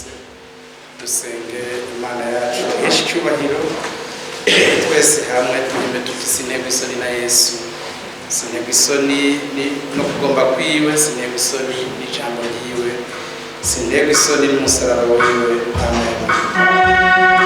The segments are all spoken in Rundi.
Twese dusenge Imana yacu iheshe icyubahiro. Twese hamwe turirimbe tuti: "Sinterwa isoni na Yesu, sinterwa isoni no kugomba kwiwe, sinterwa isoni n'ijambo ryiwe, sinterwa isoni n'umusaraba wiwe." Amen. Thank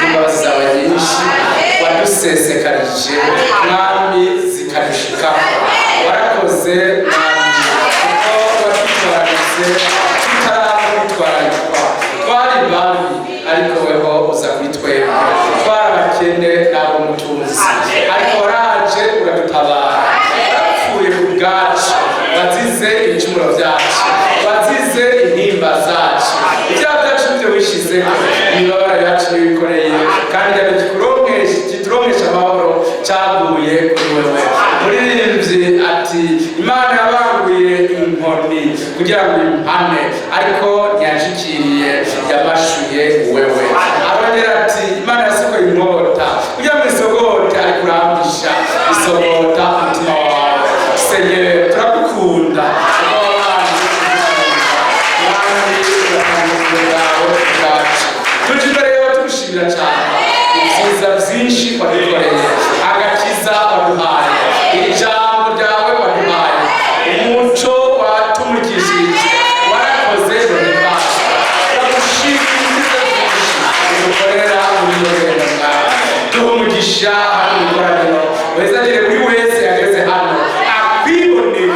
Kubw'imbabazi zawe nyinshi wadusesekarije, Mwami, zikadushikako. Warakoze, Mwami, kuko watwitwararitse tutarakwitwararikwa. Twari babi, ariko weho uza kuri twebwe. Twari abakene nabo mutunzi, ariko waraje uradutabara. Warapfuye ku bwacu, wazize ibicumuro byacu, wazize intimba zacu. Ibyaha byacu nibyo wishizeho, imibabaro yacu niyo wikoreye, kandi igihano kituronkesha amahoro cyaguye kuri wewe. Muririmbyi ati: "Imana yabanguye inkoni kugira ngo impane, ariko ntiyashikiriye, yamashuye wewe." Arongera ati: "Imana yasokoye inkota kugira ngo isogote, ariko urambisha isogota umutima wawe." Seigneur, turagukunda kuko wabanje kudukunda. Mwami, uratanga ubuzima bwawe bwacu. Tuje imbere yawe tugushimira cyane ibyiza byinshi wadukoreye, agakiza waduhaye, ijambo ryawe waduhaye, umuco watumurikishije. Warakoze, ruhimbaza. Turagushimira ibyiza byinshi udukorera muri iyo rugendo. Mwawe duha umugisha hano mu ikoraniro, wezagire buri wese yageze hano akwiboneye.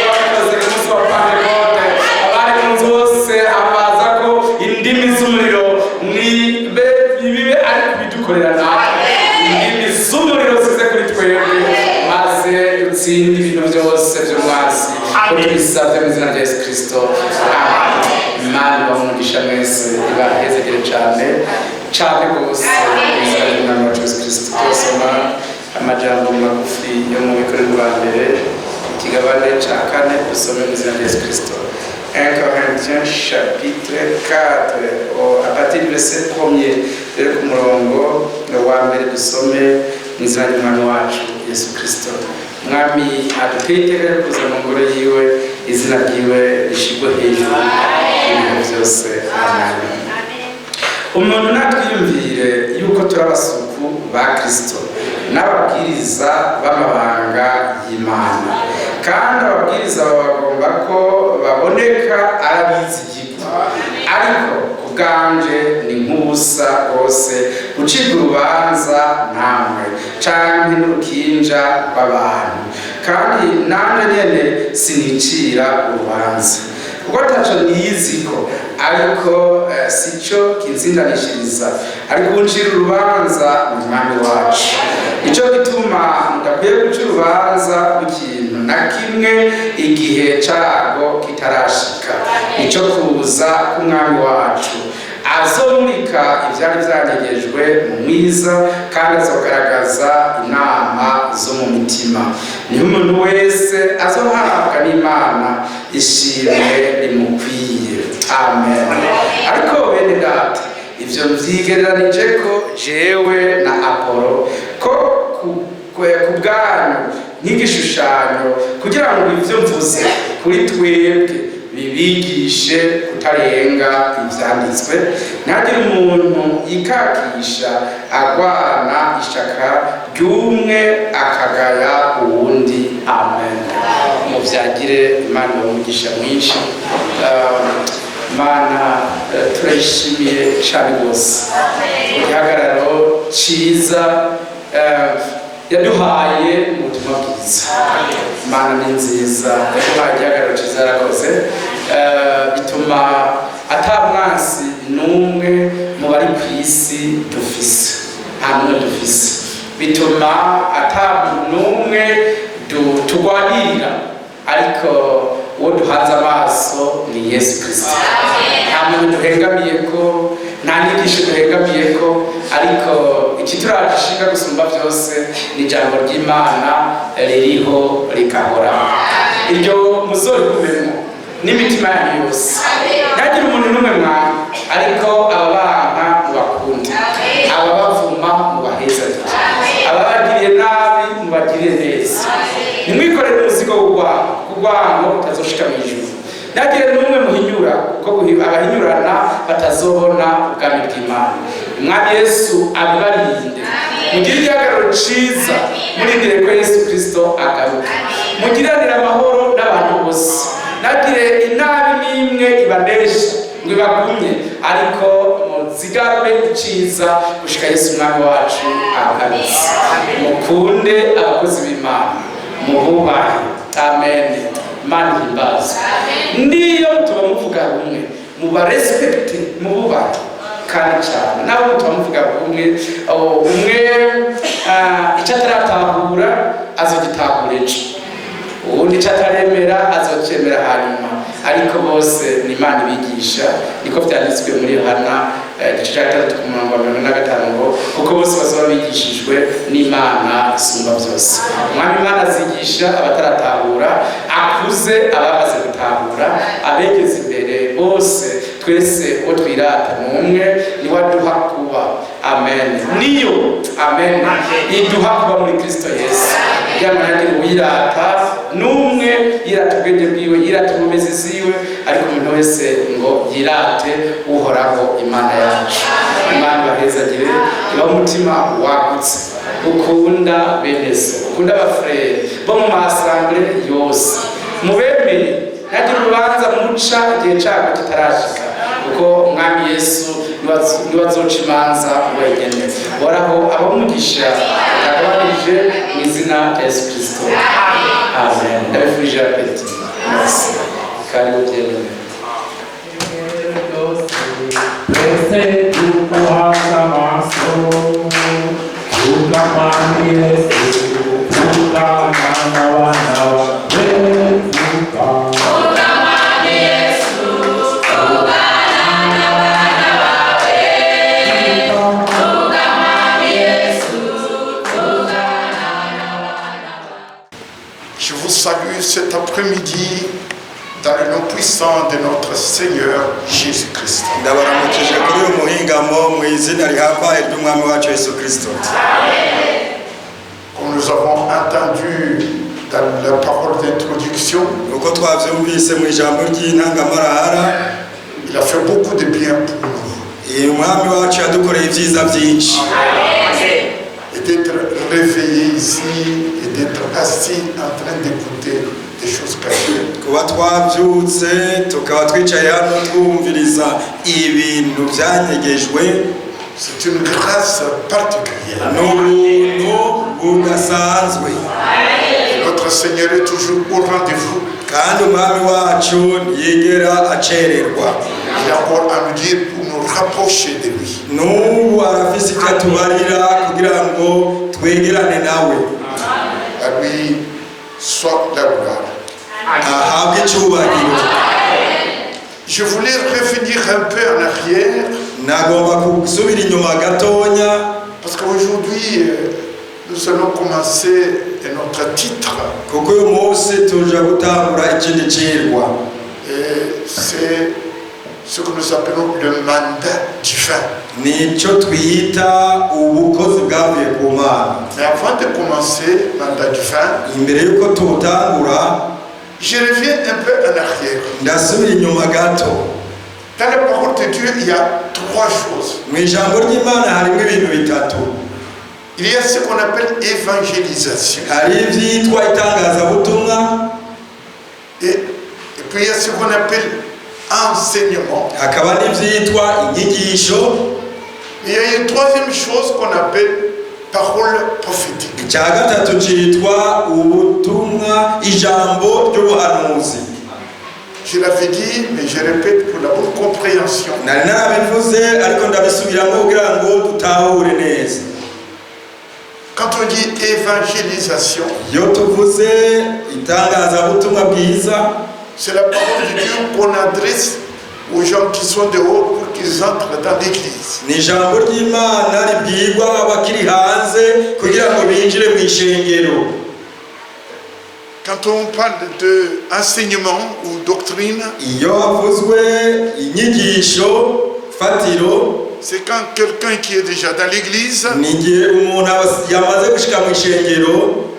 Wabikoze ku munsi wa Pantekote, abari mu nzu bose abaza ko indimi z'umuriro. Nibe bibe ari kubidukorera natwe, indimi z'umuriro zize kuri twebwe, maze dutsinde ibintu byose by'umwasi, ko tubisabye mu izina rya Yesu Kirisito, amen. Imana ibahe umugisha mwese, ibahezegere cyane cyane rwose mu izina ry'Umwami wacu Yesu Kirisito. Turasoma amajambo magufi yo mu Bikorinto ba mbere, ikigabane cya kane. Dusome mu izina rya Yesu Kirisito. 1 Corinthiens chapitre 4, à partir du verset premier, rero ku murongo wa mbere, dusome mu izina ry'Umwami wacu Yesu Kirisito. Mwami aduteye iteka ryo kuza mu ngoro yiwe, izina ryiwe rishigwe hejuru ibihe byose, amen. Umuntu natwiyumvire yuko turi abasuku ba Kristo n'ababwiriza b'amabanga y'Imana. Kandi ababwiriza baba bagomba ko baboneka ari abizigirwa. Ariko ku bwanje ni nk'ubusa rwose gucibwa urubanza namwe canke n'urukinja rw'abantu. Kandi nanje nyene sinicira urubanza, kuko ataco niyiziko, ariko sico kinzindanishiriza, ariko uncira urubanza ni Umwami wacu. Nico gituma mudakwiye guca urubanza rw'ikintu na kimwe igihe cago kitarashika, nico kuza k'Umwami wacu, azomurika ivyari vyanyegejwe mu mwiza, kandi azogaragaza inama zo mu mitima. Niho umuntu wese azohabwa n'Imana ishimwe rimukwiye, amen. Ariko bene data, ivyo mvyigereranije ko jewe na Apolo ko ku bwanyu nk'igishushanyo, kugira ngo ivyo mvuze kuri twebwe bibigishe kutarenga ivyanditswe. Ntihagire umuntu yikakisha agwana ishaka ry'umwe akagaya uwundi, amen. Muvyagire, Imana umugisha mwinshi. Imana turayishimiye cyane rwose igihagararo cyiza yaduhaye mu butumwa bwiza. Imana ni nziza, yaduhaye igihagararo cyiza, yarakoze. Bituma ata mwansi n'umwe mu bari ku isi dufise, nta n'umwe dufise. Bituma ata n'umwe turwanirira, ariko uwo duhanze amaso ni Yesu Kirisito. Nta muntu duhengamiye ko, nta nyigisho duhengamiye ko, ariko ikituragishinga gusumba byose ni ijambo ry'Imana ririho rikahoraho. Iryo muzorigumemo n'imitima yanyu yose. Ntihagire umuntu n'umwe mwana, ariko ababanka mubakunde, ababavuma mubahezagire, ababagiriye nabi mubagirire neza. Ntimwikorere umuzigo w'urwango, kuko urwango rutazoshika mu ijuru. Ntihagire n'umwe muhinyura, kuko abahinyurana batazobona ubwami bw'Imana. Umwami Yesu abibarinde, mugire igihagararo ciza, murindire ko Yesu Kristo agaruka. Mugiranire amahoro n'abantu bose. Ntagire inabi n'imwe ibanesha ngo ibagumye, ariko Muzigame iciza gushika Yesu Umwami wacu agarutse. Mukunde abakozi b'Imana, mububahe. Amen. Imana ihimbazwe. Niyo mutuba muvuga rumwe, mubarespecte, mububahe kandi cyane. Nawe mutuba muvuga rumwe, umwe icyo ataratahura azogitahura ejo, uwundi icyo ataremera azocemera hanyuma, ariko bose ni Imana ibigisha. Niko vyanditswe muri Yohana igice cya 3 ku murongo wa 45 ngo: "Kuko bose bazoba bigishijwe n'Imana isumba byose." Umwami Imana azigisha abataratahura, akuze abamaze gutahura, abegeze imbere bose. Twese uwo twirata ni umwe, niwe aduha kuba. Amen. Niyo, amen, iduha kuba muri Kristo Yesu, kugira ngo ntihagire uwirata n'umwe yirata ubwenge bwiwe, yirata ubumezi ziwe, ariko umuntu wese ngo yirate Uhoraho Imana yacu. Imana ibahezagire, ibahe umutima wagutse ukunda bene se, ukunda abafurere bo mu ma assemblées yose, mubemeye. Ntihagire urubanza muca igihe cyago kitarashika, kuko Umwami Yesu niwe azoca imanza wenyine. Uhoraho abamugisha atagabanije mu izina rya Yesu Kirisito. Amen. Ndabifurije appétit. Merci. Karibu, byemewe. Twese tuguhanze amaso, pfukama Yesu, pfukama n'abana bawe, pfukama. Pfukama Yesu, pfukama n'abana bawe. Pfukama Yesu, pfukama n'abana bawe. Je vous salue cet après-midi dans le nom puissant de notre Seigneur Jésus-Christ. Ndabaramukije kuri uyu muhingamo mu izina rihambaye ry'Umwami wacu Yesu Kirisito. Comme nous avons entendu dans la parole d'introduction, uko twabyumvise mu ijambo ry'intangamarahara, il a fait beaucoup de bien pour nous. Uyu Mwami wacu yadukoreye ibyiza byinshi. Et d'être réveillé ici et d'être assis en train d'écouter des choses cachées, kuba twabyutse tukaba twicaye hano twumviriza ibintu byanyegejwe, c'est une grâce particulière. Ni ubuntu budasanzwe. Et notre Seigneur est toujours au rendez-vous. Kandi Umwami wacu ntiyigera acererwa. Il a encore à nous dire pour nous rapprocher de lui. N'ubu arafise icyo atubarira kugira ngo twegerane nawe. À lui soit la gloire. Ahabwe icyubahiro. Je voulais revenir un peu en arrière nagomba gusubira inyuma gatonya, parce qu'aujourd'hui, nous allons commencer notre titre. Kuko uyu munsi tuja gutangura ikindi cigwa. Et c'est ce que nous appelons le mandat divin. Nicyo twita ubukozi bwavuye ku Mana. Mais avant de commencer mandat divin, imbere y'uko tuwutangura, je reviens un peu en arrière. Ndasubira inyuma gato. Dans la parole de Dieu, il y a trois choses. Mu ijambo ry'Imana harimo ibintu bitatu. Il y a ce qu'on appelle évangélisation. Hari ibyitwa itangazabutumwa. Et puis il y a ce qu'on appelle enseignement. Hakaba n'ibyitwa inyigisho. Et il y a une troisième chose qu'on appelle parole prophétique. Icya gatatu cyitwa ubutumwa, ijambo ry'ubuhanuzi. Je l'avais dit, mais je répète pour la bonne compréhension. Nari narabivuze ariko ndabisubiramo kugira ngo dutahure neza. Quand on dit évangélisation, iyo tuvuze itangazabutumwa bwiza, c'est la parole de Dieu qu'on adresse aux gens qui sont dehors pour qu'ils entrent dans l'église. Ni ijambo ry'Imana ribwirwa abakiri hanze kugira ngo binjire mu ishengero. Quand on parle de enseignement ou doctrine, iyo havuzwe inyigisho fatiro, c'est quand quelqu'un qui est déjà dans l'église, ni igihe umuntu yamaze gushika mu ishengero,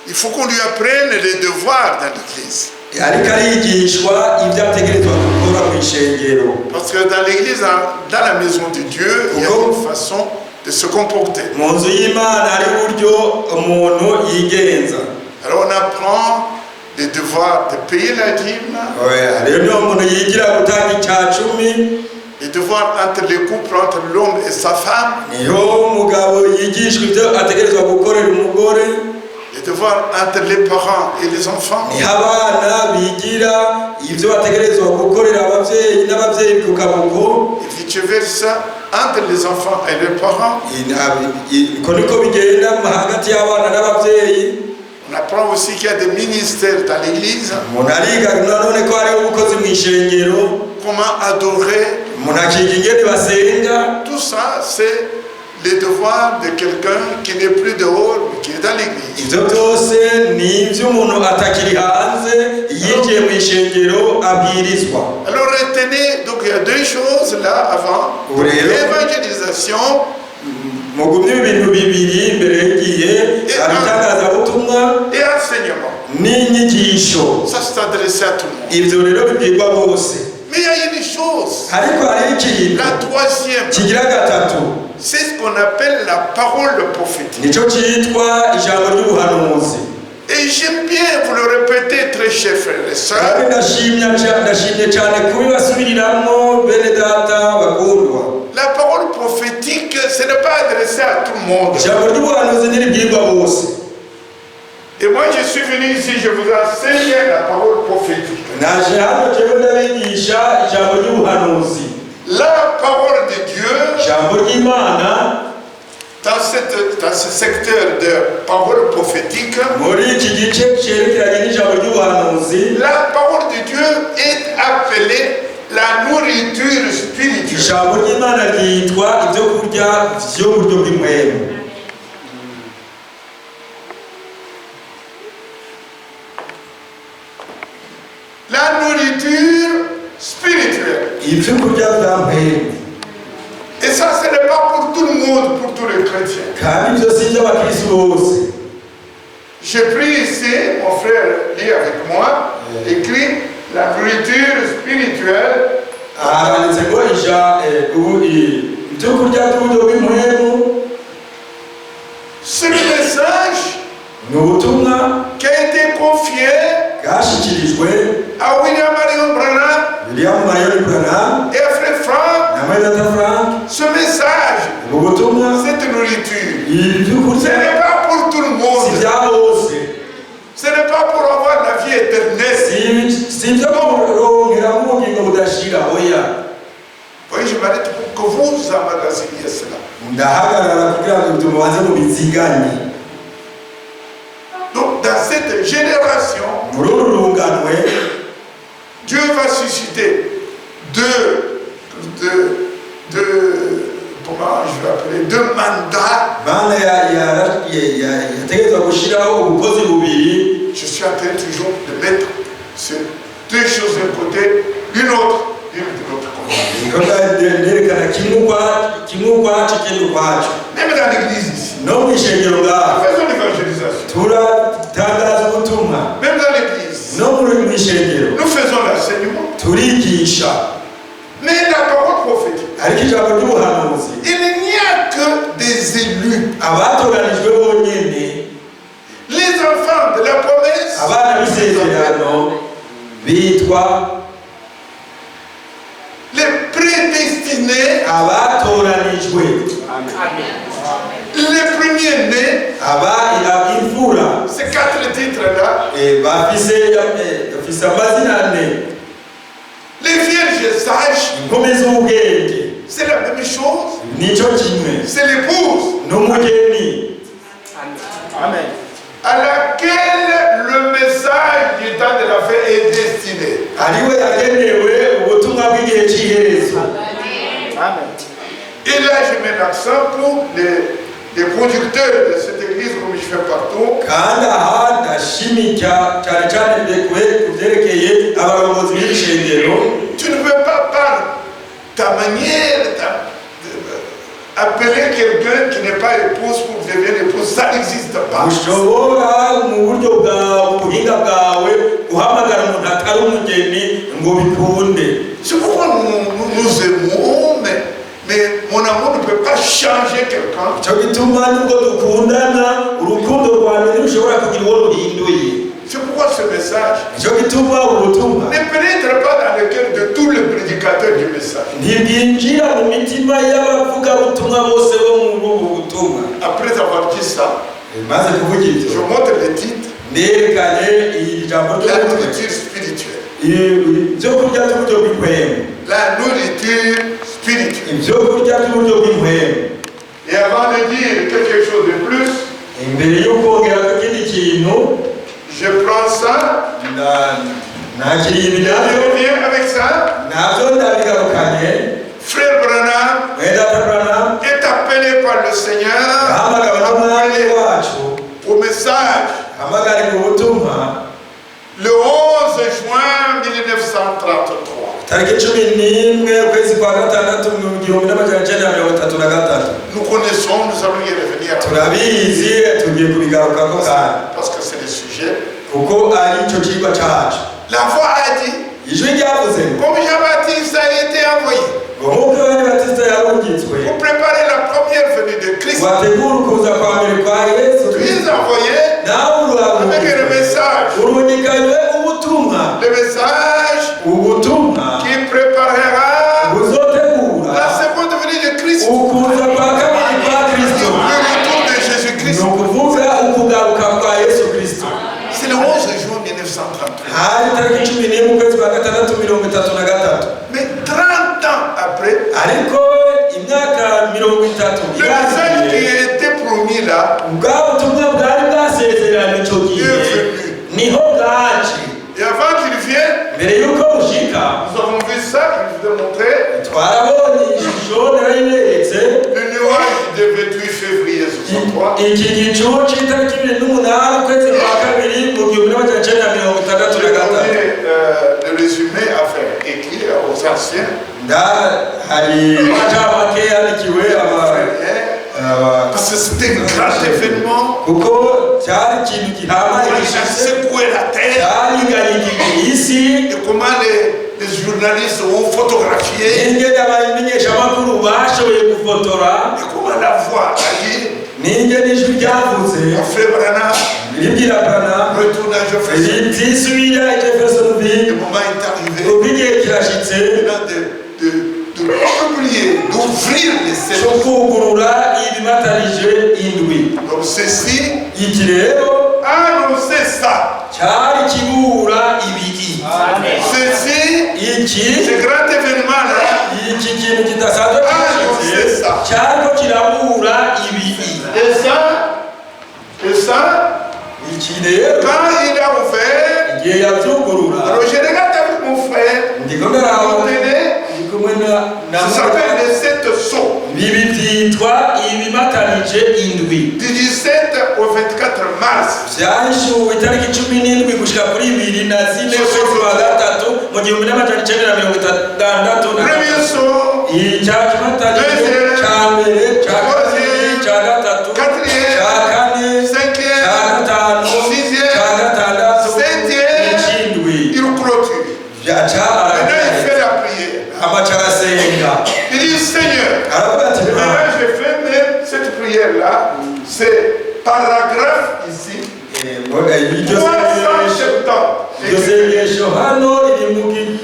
il faut qu'on lui apprenne les devoirs dans l'église. Ariko arigishwa ibyo ategerezwa gukora mu ishengero. Parce que dans l'église, dans la maison de Dieu, il y a une façon de se comporter. Mu nzu y'Imana hari uburyo umuntu yigenza. Alors on apprend les devoirs de payer la dîme, Oya, rero niho umuntu yigira gutanga icya cumi, Les devoirs entre les couples, entre l'homme et sa femme. Niho umugabo yigishwa ibyo ategerezwa gukorera umugore. Les devoirs entre les parents et les enfants. Niho abana bigira ibyo bategerezwa gukorera ababyeyi n'ababyeyi ku kabugo. Et vice-versa, entre les enfants et les parents. Uko niko bigenda hagati y'abana n'ababyeyi. On apprend aussi qu'il y a des ministères dans l'église. Umuntu ariga nanone ko hariho ubukozi mu ishengero. Comment adorer. Umuntu akiga ingene basenga. Tout ça, c'est le devoir de quelqu'un qui n'est plus dehors, mais qui est dans l'église. Ibyo byose ni iby'umuntu atakiri hanze yinjiye mu ishengero abwirizwa. Alors retenez, donc il y a deux choses là avant. Oui. L'évangélisation Mugumye ibintu bibiri imbere y'igihe hari itangazabutumwa et enseignement. N'inyigisho. Ça, c'est adressé à tout le monde. Ibyo rero bibwirwa bose. Mais il y a une chose. Ariko hariho ikintu La troisième, kigira gatatu. C'est ce qu'on appelle la parole prophétique. Nicyo cyitwa ijambo ry'ubuhanuzi. Et j'aime bien vous le répéter, très chers frères et sœurs. Kandi ndashimya ca- ndashimye cyane kubibasubiriramo bene data bakundwa. La parole prophétique, ce n'est pas adressé à tout le monde. Ijambo ry'ubuhanuzi ntiribwirwa bose. Et moi, je suis venu ici, je vous enseigne la parole prophétique. Naje hano jewe ndabigisha ijambo ry'ubuhanuzi. La parole de Dieu, Ijambo ry'Imana dans ce secteur de parole prophétique, muri iki gice cyerekeranye n'ijambo ry'ubuhanuzi, la parole de Dieu est appelée la nourriture spirituelle. Ijambo ry'Imana ryitwa ibyo kurya by'uburyo bw'impwemu. La nourriture spirituelle. Ibyo kurya bya mpwemu. Et ça, ce n'est pas pour tout le monde, pour tous les chrétiens. Kandi ibyo si iby'abakristo bose. J'ai pris ici, mon frère lit avec moi, écrit la nourriture spirituelle. Haranditse ngo ija eh, ubu i- ibyo kurya by'uburyo bw'impwemu. C'est le message Ni ubutumwa qui a été confié bwashyikirijwe à William Marion Branham William Marion Branham et à Frère Frank. Na Mwenedata Frank. Ce message, Ubu butumwa, cette nourriture, ibyo ce kurya n'est pas pour tout le si monde. bya bose. Ce n'est pas pour avoir la vie éternelle. Si si ibyo kuronkeramo ubugingo budashira, oya. Oui, je m'arrête pour que vous emmagasiniez cela. Ndahagarara kugira ngo ibyo mubanze mubiziganye. Donc, dans cette génération, Muri uru runganwe, Dieu va susciter deux, comment je vais appeler, deux mandats. Mana ya- ya- ya- ya- yategerezwa gushyiraho ubukozi bubiri. Je suis en train toujours de mettre ces deux choses d'un côté, une autre, une de l'autre côté. Niko nda- nerekana kimwe ukwa- kimwe ukwacu ikindi ukwacu. Même dans l'église ici, No mu ishengero ngaho, nous faisons l'évangélisation. Turatangaza ubutumwa. Même dans l'église, No muri mu ishengero, nous faisons l'enseignement. turigisha. Mais la parole prophétique, Ariko ijambo ry'ubuhanuzi, il n'y a que des élus. Abatoranijwe bonyene. Les enfants de la promesse, Abana b'isezerano bitwa les prédestinés, abatoranijwe, les premiers-nés, aba imfura. Ces quatre titres-là, Eh, bafise eh, bafise amazina ane. Les vierges sages, Inkumi z'ubwenge, c'est la même chose, nico kimwe, c'est l'épouse n'umugeni à laquelle le message du temps de la fin est destiné. Ariwe yagenewe ubutumwa bw'igihe cy'iherezo. Et là, je mets l'accent pour les conducteurs de cette église, comme je fais partout. Kandi aha ndashimika cyane cyane ku byerekeye abarongozi b'iri shengero. Tu ne peux pas, par ta manière, appeler quelqu'un qui n'est pas épouse pour devenir épouse. Ça n'existe pas. Ushobora mu buryo bwawe ubuhinga bwawe guhamagara umuntu atari umugeni ngo bikunde. C'est pourquoi nous nous, nous aimons, mais mon amour ne peut pas changer quelqu'un. Icyo gituma nubwo dukundana urukundo rwawe ntirushobora kugira uwo ruhinduye. C'est pourquoi ce message Nicyo gituma ubu butumwa ne pénètre pas dans le cœur de tous les prédicateurs du message. Ntibwinjira mu mitima y'abavugabutumwa bose bo muri ubu butumwa. Après avoir dit ça, Maze kuvuga ibyo, je montre le titre, nerekanye iri jambo la ry'umutwe, nourriture spirituelle. Ibyo kurya by'uburyo bw'impwemu. La nourriture spirituelle. Ibyo kurya by'uburyo bw'impwemu. Et avant de dire quelque chose de plus, Imbere yo kongera ku kindi kintu, je prends ça, nakiriye ibi je nabyo, reviens avec ça. Nabyo ndabigarukanye. Frère Branham Mwene data Branham est appelé par le Seigneur ahamagawe n'Umwami wacu au message ahamagariwe ubutumwa le 11 juin 1933. Tariki 11 ukwezi kwa gatandatu mu 1933. Nous connaissons, nous allons y revenir après, Turabizi, tugiye kubigarukako kandi, parce que c'est le sujet. Kuko ari cyo cigwa cacu. La voix a dit, Ijwi ryavuze ngo, comme Jean-Baptiste a été envoyé ngo nk'uko Yohani Batista yarungitswe pour préparer la première venue de Christ, ngo ategure ukuza kwa mbere kwa Yesu tu es Kristo, envoyé nawe avec le urarungitswe message. urungikanywe ubutumwa, Le message ubutumwa qui préparera buzotegura la seconde venue de Christ, ukuza kwa kabiri kwa Kristo, le retour de ni Jésus-Christ. ukuvuga ukugaruka kwa Yesu Kristo. C'est le 11 juin 1933. Hari tariki 11 ukwezi kwa gatandatu 33. Mais 30 ans après, Ariko imyaka 30 le message qui irangiye, était promis là bwa butumwa bwari bwasezeranye icyo gihe est venu. niho bwaje. Et avant qu'il vienne, Mbere y'uko bushika, nous avons vu ça, je vous ai montré, twarabonye ishusho, narayiberetse, le nuage du 28 février 63. Iki gicu c'itariki 28 ukwezi kwa kabiri mu J'ai 1963. donné le résumé à faire écrit aux anciens, Nda hari incamake yandikiwe aba frères, aba parce que c'était un grand événement. Kuko cyari ikintu gihambaye Comment ça gishitse, secouait la terre cyarigarigije isi, et comment les journalistes ont photographié n'ingene abamenyeshamakuru bashoboye gufotora, et comment la voix a dit n'ingene ijwi ryavuze à Frère Branham, ribwira Branham retourne à Jefferson. Riti subira i Jeffersonville. Le moment est arrivé Ubwo igihe kirashitse maintenant de publier, d'ouvrir les cyo sept. kugurura ibimatanije indwi. Donc ceci Iki rero annonçait ça. cyari kibura ibiki. Ceci, Iki, ce grand événement-là, iki kintu kidasanzwe kirashitse cyariko kirabura ibiki. Et ça, Iki rero, quand il a ouvert, igihe yavyugurura, alors je regarde avec mon frère, ndiko ndaraba on tenait, ndi kumwe na ça s'appelle les sept sceaux, ibi byitwa ibimatanije indwi, du 17 au 24 mars. Vyahishuwe itariki 17 gushika kuri 24 ukwezi kwa gatatu mu 1963. Premier sceau, Icya kimatanije ca mbere, ca kabiri, ca gatatu, quatrième, ca kane, ca cinquième, gatanu, sixième, ca gatandatu, septième, icindwi. Il clôture. Vyaca Maintenant, il fait aragereza la prière. amaca arasenga. Il dit: Seigneur, Aravuga ati: et Mana, maintenant je fais même cette prière-là, c'est paragraphe ici, iryo sengesho, 370. Iryo sengesho hano riri mu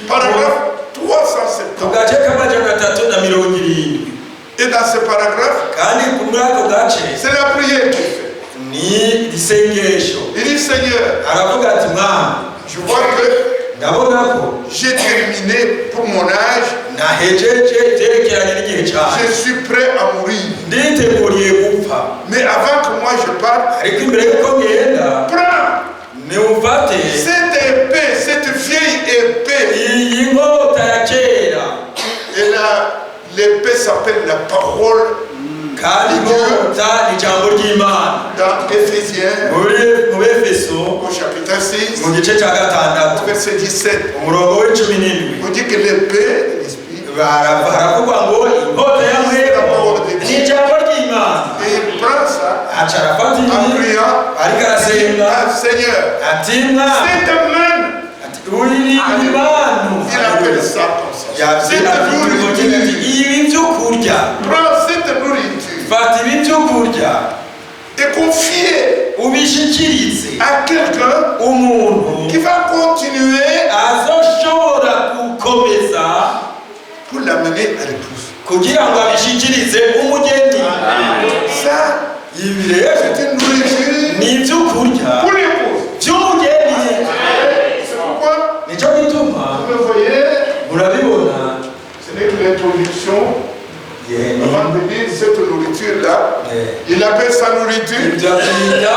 Paragraphe ku 370. gace k'370. Et dans ce paragraphe, Kandi muri ako gace, c'est la prière qu'il fait. Ni isengesho. Il dit: Seigneur, Aravuga ati: Mwami, je vois que ndabona ko j'ai terminé pour mon âge, nahejeje ibyerekeranye n'igihe cyanjye, je suis prêt à mourir. Nditeguriye gupfa. Mais avant que moi je parte, Ariko imbere y'uko ngenda, prends niwufate cette épée, cette vieille épée. Iyi nkota ya kera. Et là, l'épée s'appelle la parole Kandi inkota ni ijambo ry'Imana dans Éphésiens muri mu Befeso au chapitre 6, mu gice cya gatandatu, verset 17. umurongo w'17. On dit que l'épée de l'esprit, Haravugwa ngo inkota ya mpwemu ni ijambo ry'Imana. Et il prend ça Aca arafata en iyi priant, ariko arasenga, ah, Seigneur, ati: Mwami, cette main, ati uri bantu, il appelle ça comme ça. Cette yabyita ati nourriture, ibi byo kurya, prends cette nourriture fata ibi byo kurya et confiez Ubishikirize à quelqu'un umuntu qui va continuer azoshobora gukomeza pour l'amener à l'épouse. Kugira ngo abishikirize umugeni. Ça, Ibi rero c'est une nourriture ni ibyo kurya pour l'épouse. by'umugeni. C'est pourquoi, Nicyo gituma vous le voyez, murabibona ce n'est que l'introduction. Avant de dire cette nourriture-là, il appelle sa nourriture. Ibyo abyita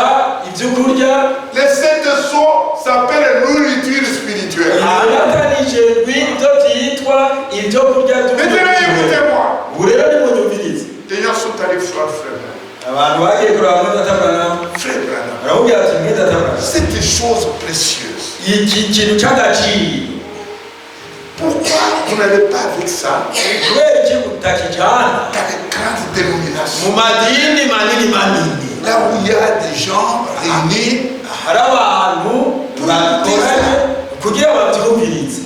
ibyo kurya. Les sept sceaux s'appellent nourriture spirituelle. Ibibatanije ibyo byitwa ibyo kurya. Maintenant, écoutez-moi. Ubu rero nimunyumvirize. Les gens sont allés voir Frère Branham. Abantu bagiye kureba mwene data Branham. Frère Branham, Baramubwira ati mwene data Branham, cette chose précieuse, iki kintu cy'agaciro, pourquoi vous n'allez pas avec ça kubera iki utakijyana dans les grandes dénominations? Mu madini manini manini? Là où il y a des gens réunis, hari abantu bakoranye kugira babyumvirize.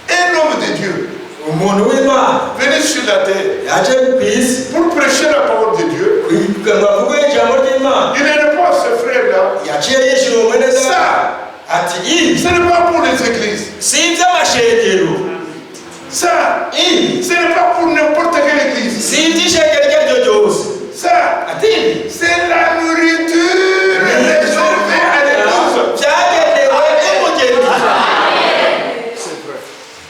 Un homme de Dieu Umuntu w'Imana venu sur la terre yaje ku isi pour prêcher la parole de Dieu, kugira ngo avuge ijambo ry'Imana, il répond à ce frère-là, yaciye yishyura uwo mwene data ça, ati ibi ce n'est pas pour les églises. Si iby'amashengero. Ça, Ibi ce n'est pas pour n'importe quelle église. Si iby'ishengero iryo ari ryo ryose. Ça, Ati ibi c'est la nourriture réservée à l'épouse. Byagenewe umugeni.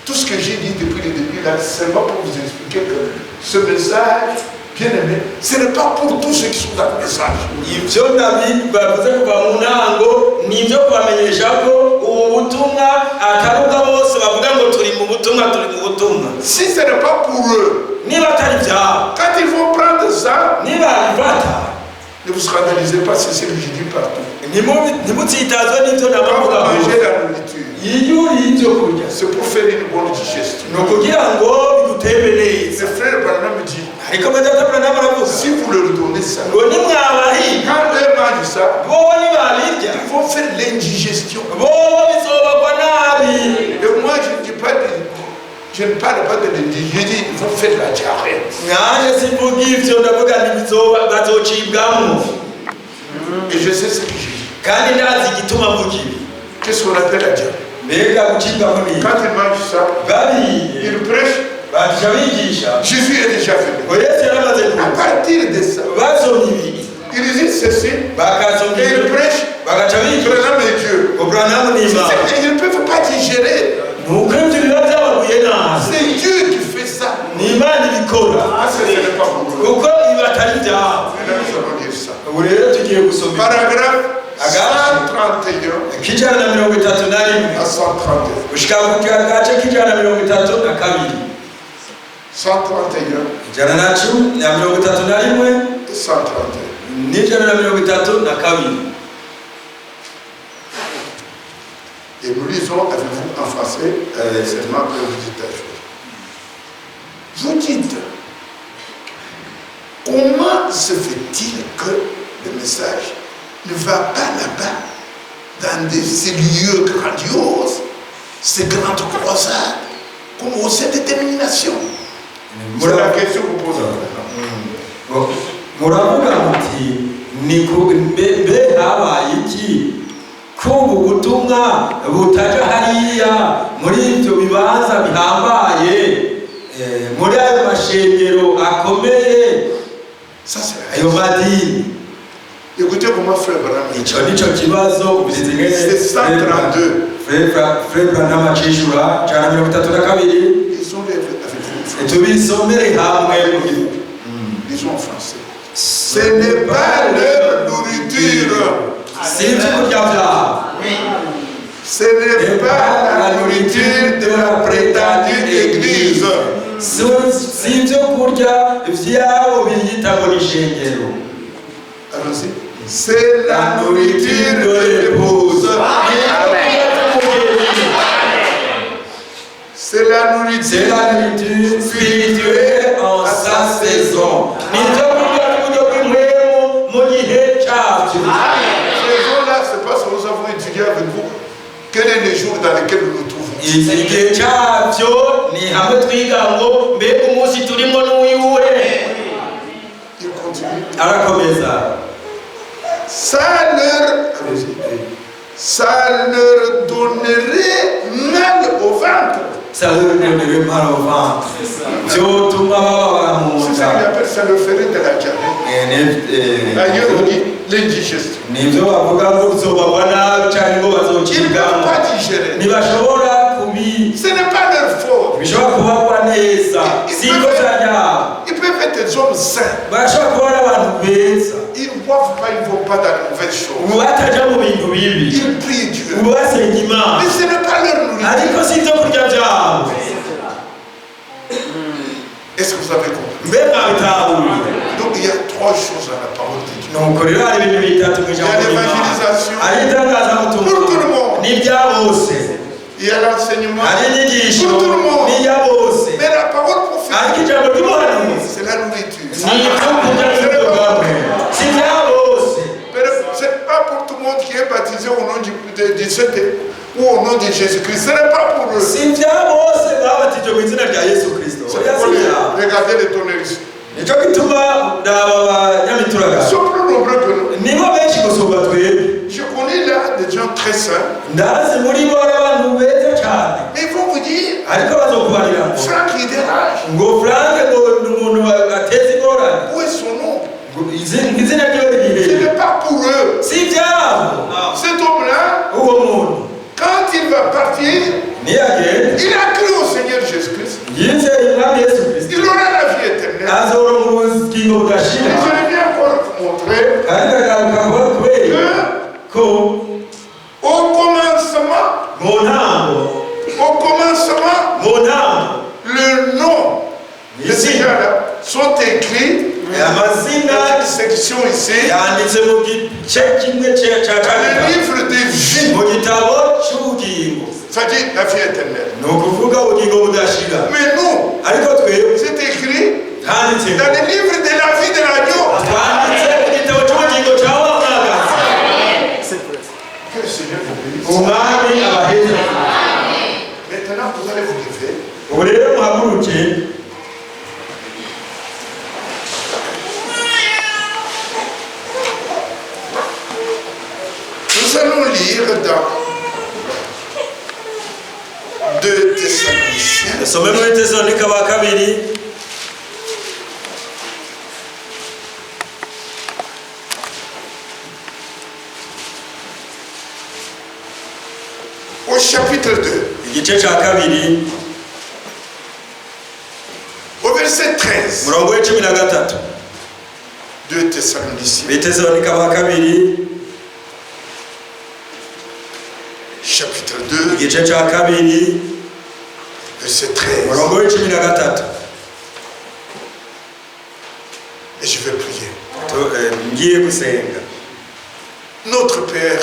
Tout ce que j'ai dit depuis le début, là, c'est seulement pour vous expliquer que ce message, bien aimé, ce n'est pas pour tous ceux qui sont dans le message. Ibyo nabi bavuze kuva mu ntango ni ibyo kubamenyesha ko ubu butumwa atari ubwa bose bavuga ngo turi mu butumwa, turi mu butumwa. Si ce n'est pas pour eux, Niba atari ibyabo, quand ils vont prendre ça, nibabifata, ne vous scandalisez pas, c'est ce que je dis partout. Ntimutsitazwe n'ibyo Quand vous nabavuga. mangez la nourriture, Iyo uriye ibyo kurya, c'est pour faire une bonne digestion. Ni ukugira ngo bigutembe neza. Le frère Branham dit, Ariko data Branham aravuga si vous leur donnez ça, ngo nimwabahiga, quand eux mangent ça, bobo nibabirya, ils vont faire l'indigestion. Bobo bizobagwa nabi. Et moi, je ne dis pas de, je ne parle pas de l'indigestion, je dis, ils vont faire la diarrhée. Nanjye simvuga ivyo, ndavuga ntibizoba bazocibwamo. Et je sais ce que je dis. Kandi ndazi igituma mvuga ibi. Qu'est-ce qu'on appelle la diarrhée? Mbega gucibwamo ni? Quand ils mangent ça, Bariye, ils prêchent, baca bigisha Jésus est déjà venu. Ngo Yesu yaramaze À kuza. partir de ça, Basomye ibi, ils disent ceci, bakasoma et ils ibyo, prêchent, bagaca bigisha Branham est Dieu. ngo Branham ni Imana. C'est qu'ils ne peuvent pas digérer. Nuko ibyo biba byabaguye nabi. C'est Dieu qui fait ça. Ni Imana ibikora. Ah, ce n'est pas pour eux. Kuko ibi atari ibyabo. Maintenant, nous allons lire ça. Ubu rero tugiye gusoma. Paragraphe 131 K'131 à 132. Gushika ku gace k'132. 131 131 et 132. N'132. Et nous lisons avec vous en français, seulement que vous dites la chose. Vous dites, comment se fait-il que le message ne va pas là-bas, dans ces lieux grandioses, ces grandes croisades, comme au sein des dénominations? C'est la question que vous posez maintenant. Muravuga muti ni ku mbe mbe habaye iki ko ubu butumwa butaja hariya muri ibyo bibanza bihambaye, muri ayo mashengero akomeye, Ça, c'est la ayo madini? Écoutez comment Frère Branham dit. Ico nico kibazo ubirizi ngene C'est 132. Frère Branham acishura 132. Lisons-les avec vous. Tubisomere hamwe mu Lisons en français. Ce n'est pas leur nourriture. Si ibyo kurya byabo. Ce n'est pas la nourriture de la prétendue église. Si ibyo kurya byabo biyita ngo ni ishengero. Allons-y. C'est la nourriture de l'épouse. C'est la C'est nourriture la nourriture spirituelle en sa saison. Ni ibyo kurya by'uburyo bw'impwemu mu gihe cyabyo. Saison-là, c'est parce que nous avons étudié avec vous quel est le jour dans lequel nous nous trouvons. Iki gihe cyabyo ni hamwe twiga ngo mbega umunsi turimo n'uwiwuhe. Il continue. Arakomeza. Ça leur, allez-y, ça leur donnerait mal au ventre. Ça leur donnerait mal au ventre. Vyotuma bababara mu C'est ça nda. qu'il appelle, ça le ferait de la diarrhée. Ailleurs, on dit l'indigestion. Nivyo bavuga ngo bizobagwa nabi cyangwa ngo Ils ne peuvent bazocibwamo pas digérer. ntibashobora kubi Ce n'est pas leur faute. bishobora kubagwa neza si ikosa ryabo. Ils peuvent être des hommes sains. Barashobora kuba ari abantu beza. Ils ne boivent pas, ils ne vont pas dans les mauvaises choses. Ubu bataja mu bintu bibi. Ils prient Dieu. Ubu basenga Imana. Mais ce n'est pas leur nourriture. Ariko si ibyo kurya byabo. Est-ce que vous avez compris? Mbe mwabitahuye? Donc il y a trois choses dans la parole de Dieu. Nuko rero hari ibintu bitatu mu ijambo Il y a ry'Imana. l'évangélisation. Hari itangazabutumwa. Pour tout le monde. Ni ibya bose. Il y a l'enseignement. Hari inyigisho. Pour tout le monde. Ni ibya bose. Mais la parole Ariko prophétique, ijambo ry'ubuhanuzi c'est la nourriture. ni ibyo kurya by'ubwami si ibya bose. Mais ce n'est pas pour tout le monde qui est baptisé au nom du Saint ou au nom de Jésus-Christ. Ce n'est pas pour eux. Si ibya bose babatijwe mu izina rya Yesu Kirisito. C'est Oya, pourquoi si ibyabo. regardez les tonneristes. Nicyo gituma ndaba abanyamituraga. Ils sont plus nombreux que nous. Nibo benshi gusumba twebwe. Je connais là des gens très saints. Ndazi muri bo hari abantu beza cyane. Mais ils vont vous dire, Ariko bazokubarira ngo Franck, il dérange. ngo Frank ngo ni umuntu ateza ingorane. Où est son nom? Ngo izina ryiwe Ce riri. n'est pas pour eux. Si ibyabo. Cet homme-là, Uwo muntu quand il va partir, niyagenda il a cru au Seigneur Jésus-Christ. yizeye umwami Yesu Kirisito Il aura la vie éternelle. azoronka ubugingo Et budashira. je viens encore vous montrer Kandi ndagaruka kuba kubera que ko au commencement, mu ntango au commencement, mu ntango le nom de ces izina gens-là sont écrits amazina dans une section ici, yanditse mu gice kimwe cya dans kabiri le livre de vie, mu gitabo cy'ubugingo. c'est-à-dire la vie éternelle. Ni ukuvuga ubugingo budashira. Mais nous, Ariko twebwe c'est écrit handitse dans le livre de la vie de l'agneau. twanditse mu gitabo cy'ubugingo cya wa mwagazi. Que le Seigneur vous bénisse. Umwami abaheza. Maintenant, vous allez vous lever. Ubu rero muhaguruke. Nous allons lire dans 2 Thessaloniciens, Dusome muri Tesalonika ba kabiri au chapitre 2, igice cya kabiri au verset 13. umurongo w'icumi na gatatu. 2 Thessaloniciens, Betesalonika ba kabiri chapitre 2, igice cya kabiri verset 13. umurongo w'icumi na gatatu. Et je vais prier. Ngiye gusenga. Notre Père,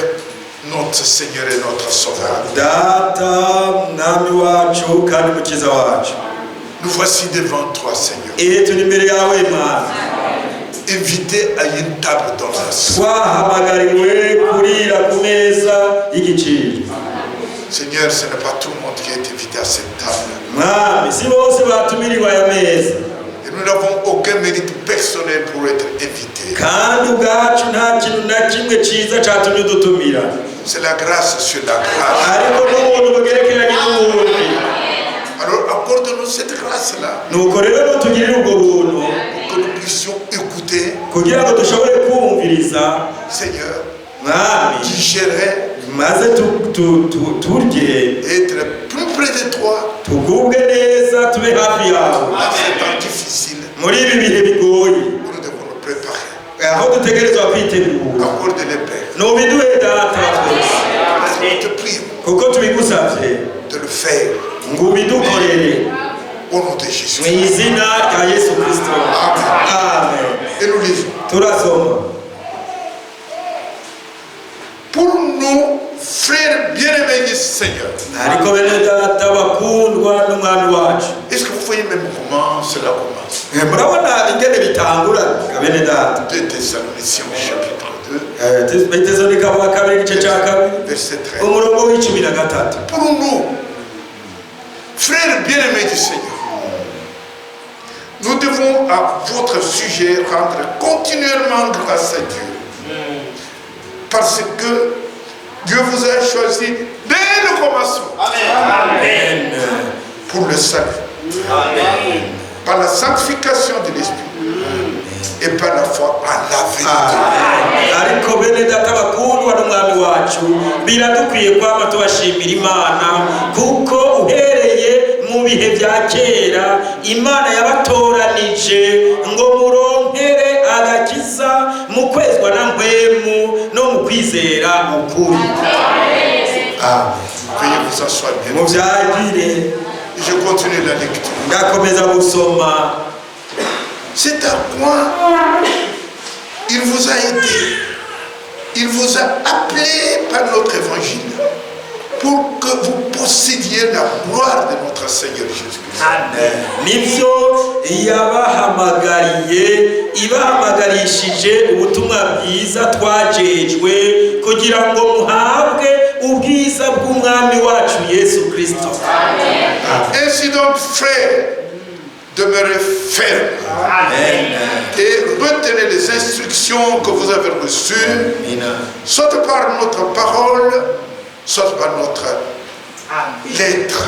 notre Seigneur et notre Sauveur, Data mwami wacu kandi mukiza wacu, nous voici devant toi, Seigneur, turi imbere yawe Mana, invités à une table d'honneur. Twahamagariwe kurira ku meza y'igiciro. Seigneur, ce n'est pas tout le monde qui est invité à cette table. Mwami, si bose batumiriwe aya meza. Et nous n'avons aucun mérite personnel pour être invités. Kandi ubwacu nta kintu na kimwe cyiza cyatumye udutumira. C'est la grâce sur la grâce. Ariko n'ubuntu bugerekeranye n'ubundi. Alors accorde-nous cette grâce-là Nuko rero nutugirire ubwo buntu pour que nous puissions écouter, kugira ngo dushobore kumviriza. Seigneur, Mwami, digérer, maze turye, être plus près de toi tugubwe neza tube hafi yawe dans ces temps difficiles muri ibi bihe bigoye où nous devons nous préparer. Aho dutegerezwa kwitegura. Accorde-les, Père. Nubiduhe data wa twese. Parce que nous te prions Kuko tubigusabye de le faire ngo ubidukorere au nom de Jésus. Mu izina rya Yesu Kirisito. Amen. Et nous lisons. Turasoma. Pour nous, frères bien-aimés du Seigneur, Ariko bene data bakundwa n'umwami wacu, est-ce que vous voyez même comment cela commence? Murabona ingene bitangura ga bene data? 2 Thessaloniciens chapitre 2, Betesalonika wa kabiri igice cya kabiri verset 13. umurongo w'icumi na gatatu. Pour nous, frères bien-aimés du Seigneur, nous devons à votre sujet rendre continuellement grâce à Dieu. Parce que Dieu vous a choisi dès le commencement pour le salut. Par la sanctification de l'Esprit et par la foi en la vérité. Ariko bene data bakundwa n'umwami wacu, biradukwiye kwama tubashimira Imana, kuko uhereye mu bihe bya kera Imana yabatoranije ngo muronkere agakiza mu kwezwa na Mpwemu no mu kwizera ukuri. Veuillez vous asseoir bien. Muvyagire. Je continue la lecture. Ndakomeza gusoma. C'est à quoi il vous a aidé. Il vous a appelé par notre évangile pour que vous possédiez la gloire de notre Seigneur Jésus-Christ. Nibyo yabahamagariye, ibahamagarishije ubutumwa bwiza twajejwe, kugira ngo muhabwe ubwiza bw'umwami wacu Yesu Kirisito. Ainsi donc, frères, demeurez fermes et retenez les instructions que vous avez reçues, soit par notre parole, soit par notre lettre.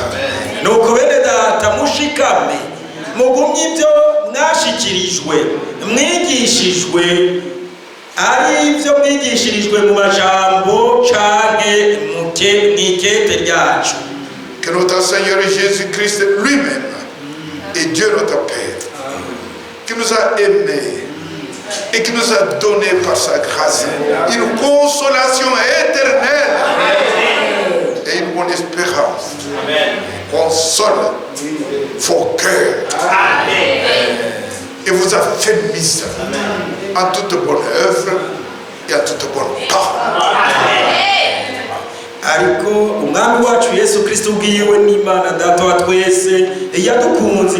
Nuko bene data, mushikame, mugumye ibyo mwashikirijwe, mwigishijwe, ari ibyo mwigishirijwe mu majambo canke mw'ikete ryacu. Que notre Seigneur Jésus-Christ lui-même et Dieu notre Père, qui nous a aimés et qui nous a donné par sa grâce une consolation éternelle et une bonne espérance, console vos cœurs et vous affermisse en toute bonne œuvre et en toute bonne parole. Ariko umwami wacu Yesu Kirisito ubwiwe n'Imana Data wa twese yadukunze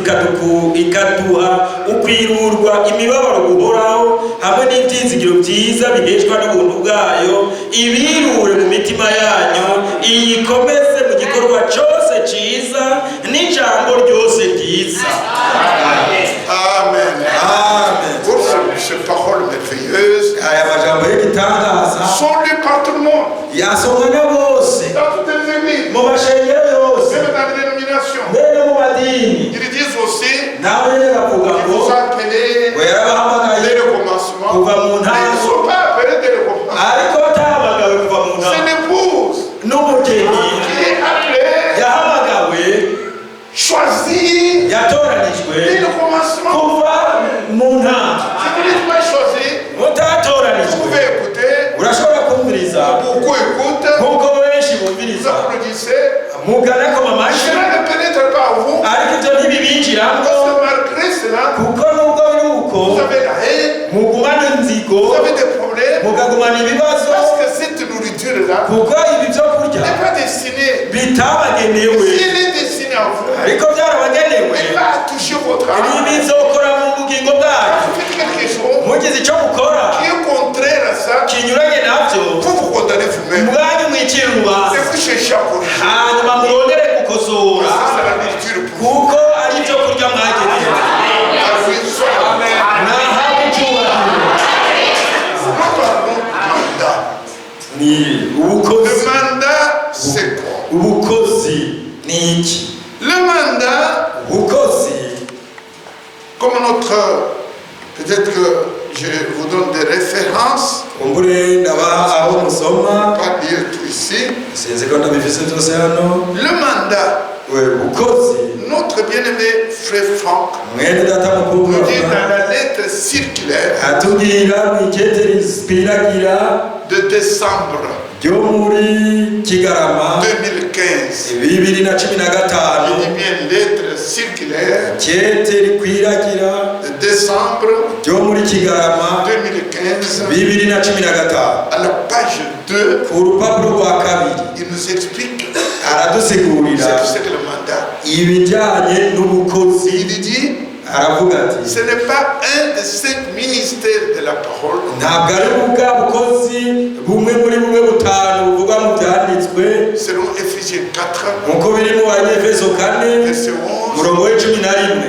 ikaduha ukwirurwa imibabaro guhoraho hamwe n'ibyizigiro byiza biheshwa n'ubuntu bwayo, ibirure mu mitima yanyu, iyikomeze mu gikorwa cyose cyiza n'ijambo ryose ryiza. Amen. Amen. Pour ces paroles merveilleuses Aya majambo y'igitangaza sont lues par tout le monde, yasomwa na bose, dans toutes les églises, mu mashengero yose, même dans les dénominations. mbere no mu madini. Ils disent aussi Nawe rero bavuga qu'il ngo vous a appelé ngo yarabahamagaye dès le commencement. kuva mu Mais ils ne ntango, sont pas appelés dès le commencement. Ariko batahamagawe kuva mu C'est ntango. L'épouse N'umugeni qui est appelée, yahamagawe, choisie yatoranijwe dès le commencement. Kuva mu ntango. Si vous n'êtes pas choisi, vous Mutatoranijwe, pouvez écouter. Urashobora kumviriza. Beaucoup écoutent. Nk'uko benshi Vous bumviriza, applaudissez. mukanakoma amashyi, Cela ne pénètre pas en vous. Ariko ibyo ntibibinjiramo. Parce que malgré cela, Kuko nubwo biri uko, vous avez la haine, mugumana inzigo, vous avez des problèmes. Mukagumana ibibazo. Parce que cette nourriture-là Kuko ibi byo kurya n'est pas destinée. Bitabagenewe. Si elle est destinée à vous, Ariko byarabagenewe, elle va toucher votre âme. Ibi bizokora mu bugingo bwanyu. Vous faites quelque chose Mugize icyo mukora qui est contraire à ça, kinyuranye nabyo, vous vous condamnez vous-même. Ubwanyu mwicira urubanza. Et vous cherchez à corriger. Hanyuma murondere gukosora. Parce que c'est la nourriture pour vous. Kuko ari ibyo kurya mwagenewe. La vie soit Nahabwe icyubahiro. Nous parlons du mandat. Ni ubukozi. Le mandat, c'est quoi? Ubukozi ni iki? Le mandat, Ubukozi, comme notre. Peut-être que je vous donne des références, Kumbure ndabaha aho musoma. Pas lire tout ici. Sinzi ko ndabifise byose hano. Le mandat, We bukozi, notre bien-aimé frère Franck mwene data mukuru nous dit dans la lettre circulaire atubwira mu ikete rikwiragira de décembre ryo muri Kigarama 2015. 2015. Je dis bien lettre circulaire Ikete rikwiragira de décembre ryo muri Kigarama 2015, 2015, à la page 2, ku rupapuro rwa kabiri, il nous explique aradusigurira ce que c'est que le mandat. Ibijyanye n'ubukozi. Il dit, Aravuga ati, ce n'est pas un des cinq ministères de la parole, ntabwo ari bwa bukozi bumwe muri bumwe butanu buvugwa mu byanditswe, selon Éphésiens 4, nk'uko biri mu Banyefeso 4, verset 11, umurongo wa 11,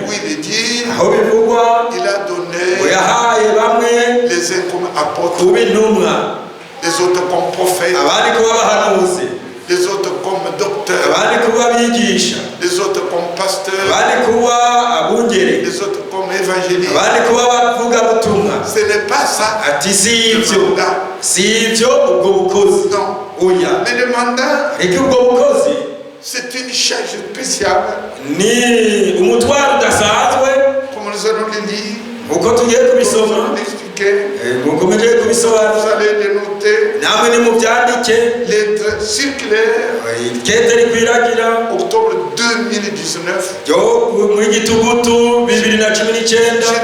où il est dit, aho bivugwa il a ngo donné yahaye bamwe les uns comme apôtres, kuba intumwa, les Les autres comme prophètes, Abandi kuba abahanuzi, les autres comme docteurs, abandi kuba abigisha, les autres comme pasteurs, abandi kuba abungeri, les autres comme évangélistes. Abandi kuba abavugabutumwa. Ce n'est pas ça. Ati si ibyo, si ibyo ubwo bukozi. Non. Oya. Mais le mandat, Ariko ubwo bukozi c'est une charge spéciale, ni umutwaro udasanzwe, comme nous allons le lire, uko tugiye nous kubisoma, allons l'expliquer. Mukomeje Vous kubisobanura. allez le noter. Namwe nimubyandike. Lettre circulaire, Ikete rikwiragira octobre 2019. ryo muri gitugutu 2019. Je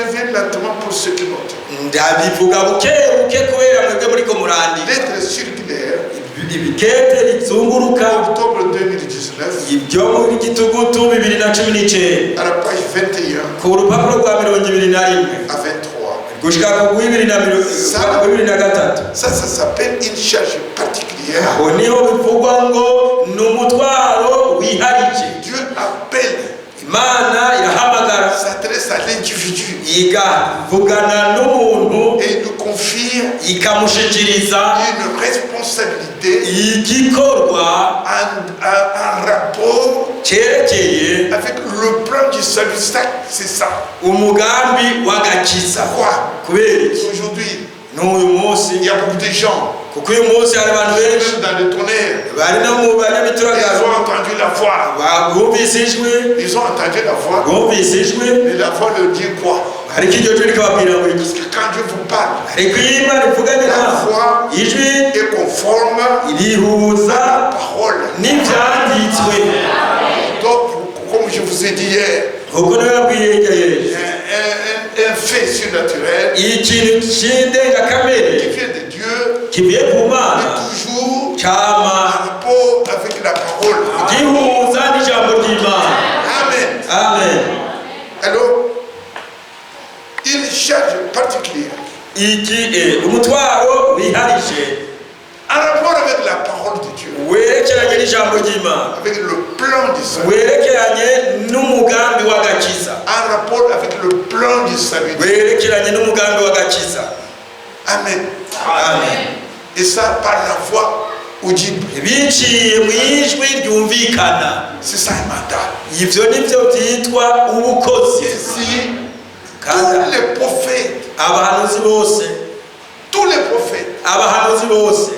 reviens lentement pour ceux qui notent. Ndabivuga buke buke kubera mwebwe muriko murandika. Lettre circulaire, Ibikete rizunguruka, octobre 2019, ibyo muri gitugutu 2019, à la page 21 ku rupapuro rwa 21 à 23. Gushika ku 2023. Ça s'appelle une charge particulière. Aho niho bivugwa ngo ni umutwaro wiharije. Dieu appelle, Imana irahamagara, s'adresse à l'individu igavugana n'umuntu, et il nous confie ikamushikiriza une responsabilité igikorwa en rapport cyerekeye avec le plan du salut. Ça, c'est ça. Umugambi w'agakiza. Pourquoi? Kubera iki? Aujourd'hui, N'uyu munsi, il y a beaucoup de gens, kuko uyu munsi hari abantu benshi même dans le tonnerre, bari no mu ils banyamituragararo, ont entendu la voix. Bumvise ijwi. Ils ont entendu la voix. Bumvise ijwi. Mais la voix leur dit quoi? Ariko iryo jwi rikababwira ngo iki? Parce que quand Dieu vous parle, Ariko iyo Imana ivuganye la nawe, voix ijwi est conforme irihuza à la parole. N'ibyanditswe. Donc, comme je vous ai dit hier, Kuko nababwiye hirya y'ejo, un fait surnaturel ikintu cy'indengakamere qui vient de Dieu kivuye ku Mana est toujours cyama en rapport avec la parole. Gihuza n'ijambo ry'Imana. Amen. Amen. Alors, une charge particulière Iki umutwaro wiharije en rapport avec la parole de Dieu, werekeranye n'ijambo ry'Imana, avec le plan du salut, werekeranye n'umugambi w'agakiza, en rapport avec le plan du salut. Werekeranye n'umugambi w'agakiza. Amen. Amen. Et ça, par la voix audible. Biciye mu ijwi ryumvikana. C'est ça un mandat. Ibyo nibyo byitwa ubukozi. Et si Kandi tous les prophètes, abahanuzi bose, tous les prophètes abahanuzi bose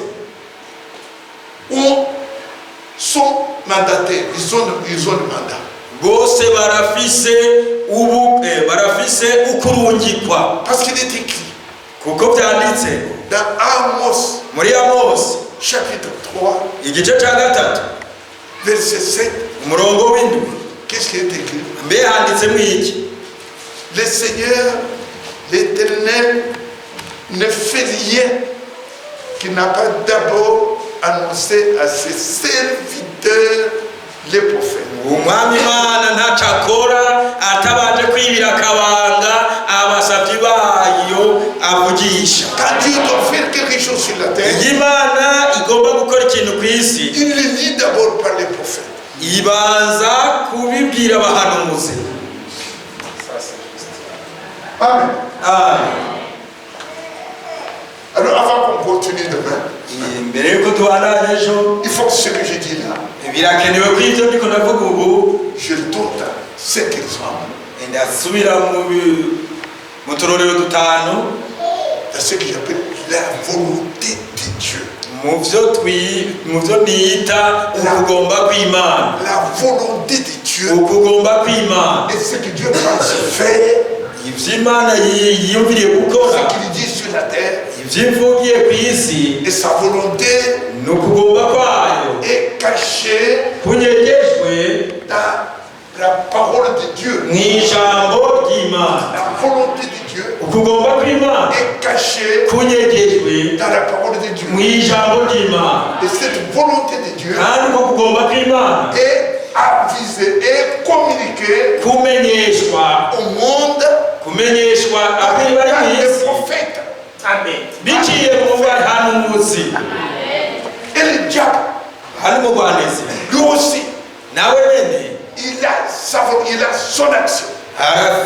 sont mandataires, ils ont le mandat. Bose barafise ubu barafise ukurungikwa. Parce qu'il est écrit Kuko byanditse dans Amos, muri Amosi, chapitre 3, igice cya 3, verset 7. umurongo w'7. Qu'est-ce qui est écrit? Mbe handitsemo iki? Le Seigneur, l'Éternel, ne fait rien qu'il n'a pas d'abord annoncé à ses serviteurs, les prophètes. Umwami Imana ntaco akora atabanje kwibira akabanga abasabyi bayo avugisha. Quand Dieu doit faire quelque chose sur la terre, Iyo Imana igomba gukora ikintu ku isi, il le dit d'abord par les prophètes. Ibanza kubibwira abahanuzi. Amen. Amen. Alors avant qu'on continue demain, Mbere yuko tubandanya ejo, il faut que ce que je dis là, birakenewe ko ibyo ndiko ndavuga ubu je le tourne à cinq exemples, ndasubira mu turorero dutanu, dans ce que j'appelle la volonté de Dieu. Mu byo nita ukugomba kw'Imana. La volonté de Dieu Ukugomba kw'Imana et ce que Dieu pense faire, ibyo Imana yiyumviriye gukora, ce qu'il dit sur la terre, ibyo ivugiye ku isi, et sa volonté ni ukugomba kwayo est cachée kunyegejwe dans la parole de Dieu. Mu ijambo ry'Imana. La volonté de Dieu Ukugomba kw'Imana est cachée kunyegejwe dans la parole de Dieu. Mu ijambo ry'Imana. Et cette volonté de Dieu Kandi uko kugomba kw'Imana est avisée et communiquée kumenyeshwa au monde kumenyeshwa abari bari par mu les isi prophètes. Biciye mu bahanuzi. Et le diable, Hano umugwanizi lui aussi, nawe nyene il a son action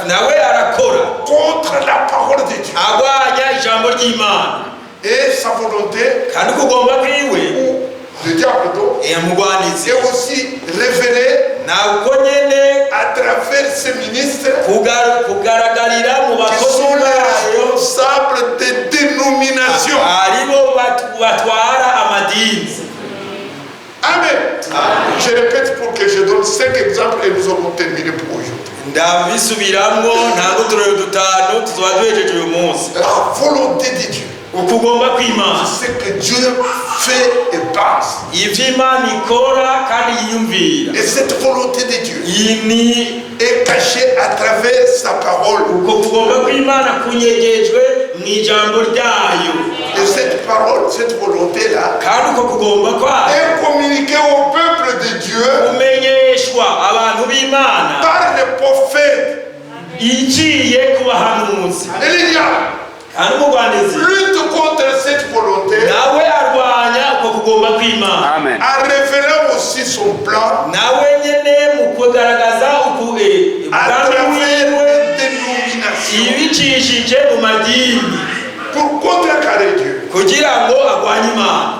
nawe arakora contre la parole de Dieu. Agwanya ijambo ry'Imana. Et sa volonté, Kandi ukugomba kwiwe, ou le diable plutôt, mugwanizi, est aussi révélée ntabwo nyene à travers ses ministres kugaragarira mu qui bakozi sont les bayo, responsables des dénominations. Aribo batwara amadini. Amen. Je répète pour que je donne cinq exemples et nous aurons terminé pour aujourd'hui. Ndabisubiramwo, ntabwo uturere dutanu tuzoba duhejeje uyu munsi. La volonté de Dieu, Ukugomba kw'Imana, c'est ce que Dieu fait et pense. Ivyo Imana ikora kandi yiyumvira. Et cette volonté de Dieu Iyi ni est cachée à travers sa parole. Uko kugomba kw'Imana kunyegejwe mu ijambo ryayo. Et cette parole, cette volonté-là, Kandi uko kugomba kwayo est communiquée au peuple de Dieu kumenyeshwa abantu b'Imana par les prophètes. iciye ku bahanuzi. Et le diable Kandi umugwanizi lutte contre cette volonté nawe arwanya uko kugomba kw'Imana, Amen. en révélant aussi son plan nawe nyene mu kugaragaza uku à umugambi travers wiwe les dénominations ibicishije mu madini pour contrecarrer Dieu. Kugira ngo arwanye Imana.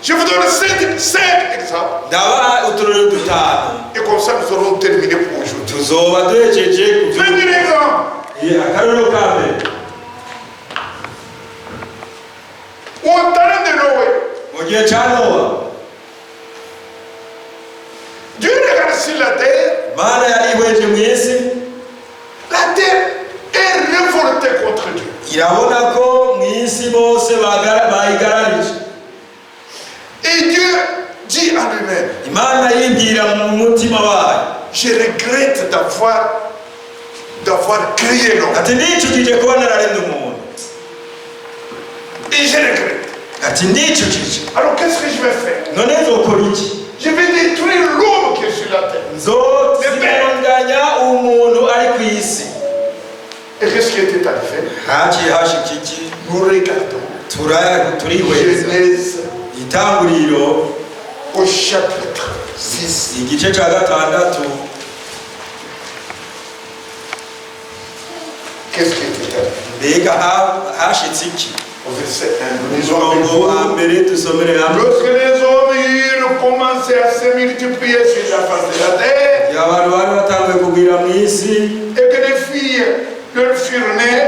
Je vous donne cinq exemples Ndabaha uturere dutanu, et comme ça nous aurons terminé pour aujourd'hui. Tuzoba duhejeje ku byo. Premier exemple, Akarorero ka mbere, au temps de Noé, mu gihe cya Nowa, Dieu regarde sur la terre, Imana yarihweje mu isi, la terre est révoltée contre Dieu. Irabona ko mu isi bose bayigararije. Et Dieu dit à lui-même, Imana yibwira mu mutima wayo, je regrette d'avoir créé l'homme. Ati ndicujije kuba nararemye umuntu. Et je regrette. Ati ndicujije. Alors qu'est-ce que je vais faire? None nzokora iki? Je vais détruire l'homme qui est sur la terre. Nzozibanganya umuntu ari ku isi. Et qu'est-ce qui était arrivé? Haciye hashika iki? Nous regardons Turihweza Genèse Itanguriro au chapitre 6. Igice cya gatandatu. Qu'est-ce qui était arrivé? Mbega hashitse iki? Au verset 1, nous lisons avec Umurongo wa vous. mbere dusomere hamwe. Lorsque les hommes eurent commencé à se multiplier sur la face de la terre Igihe abantu bari batanguye kugwira mu isi, et que les filles leur furent nées,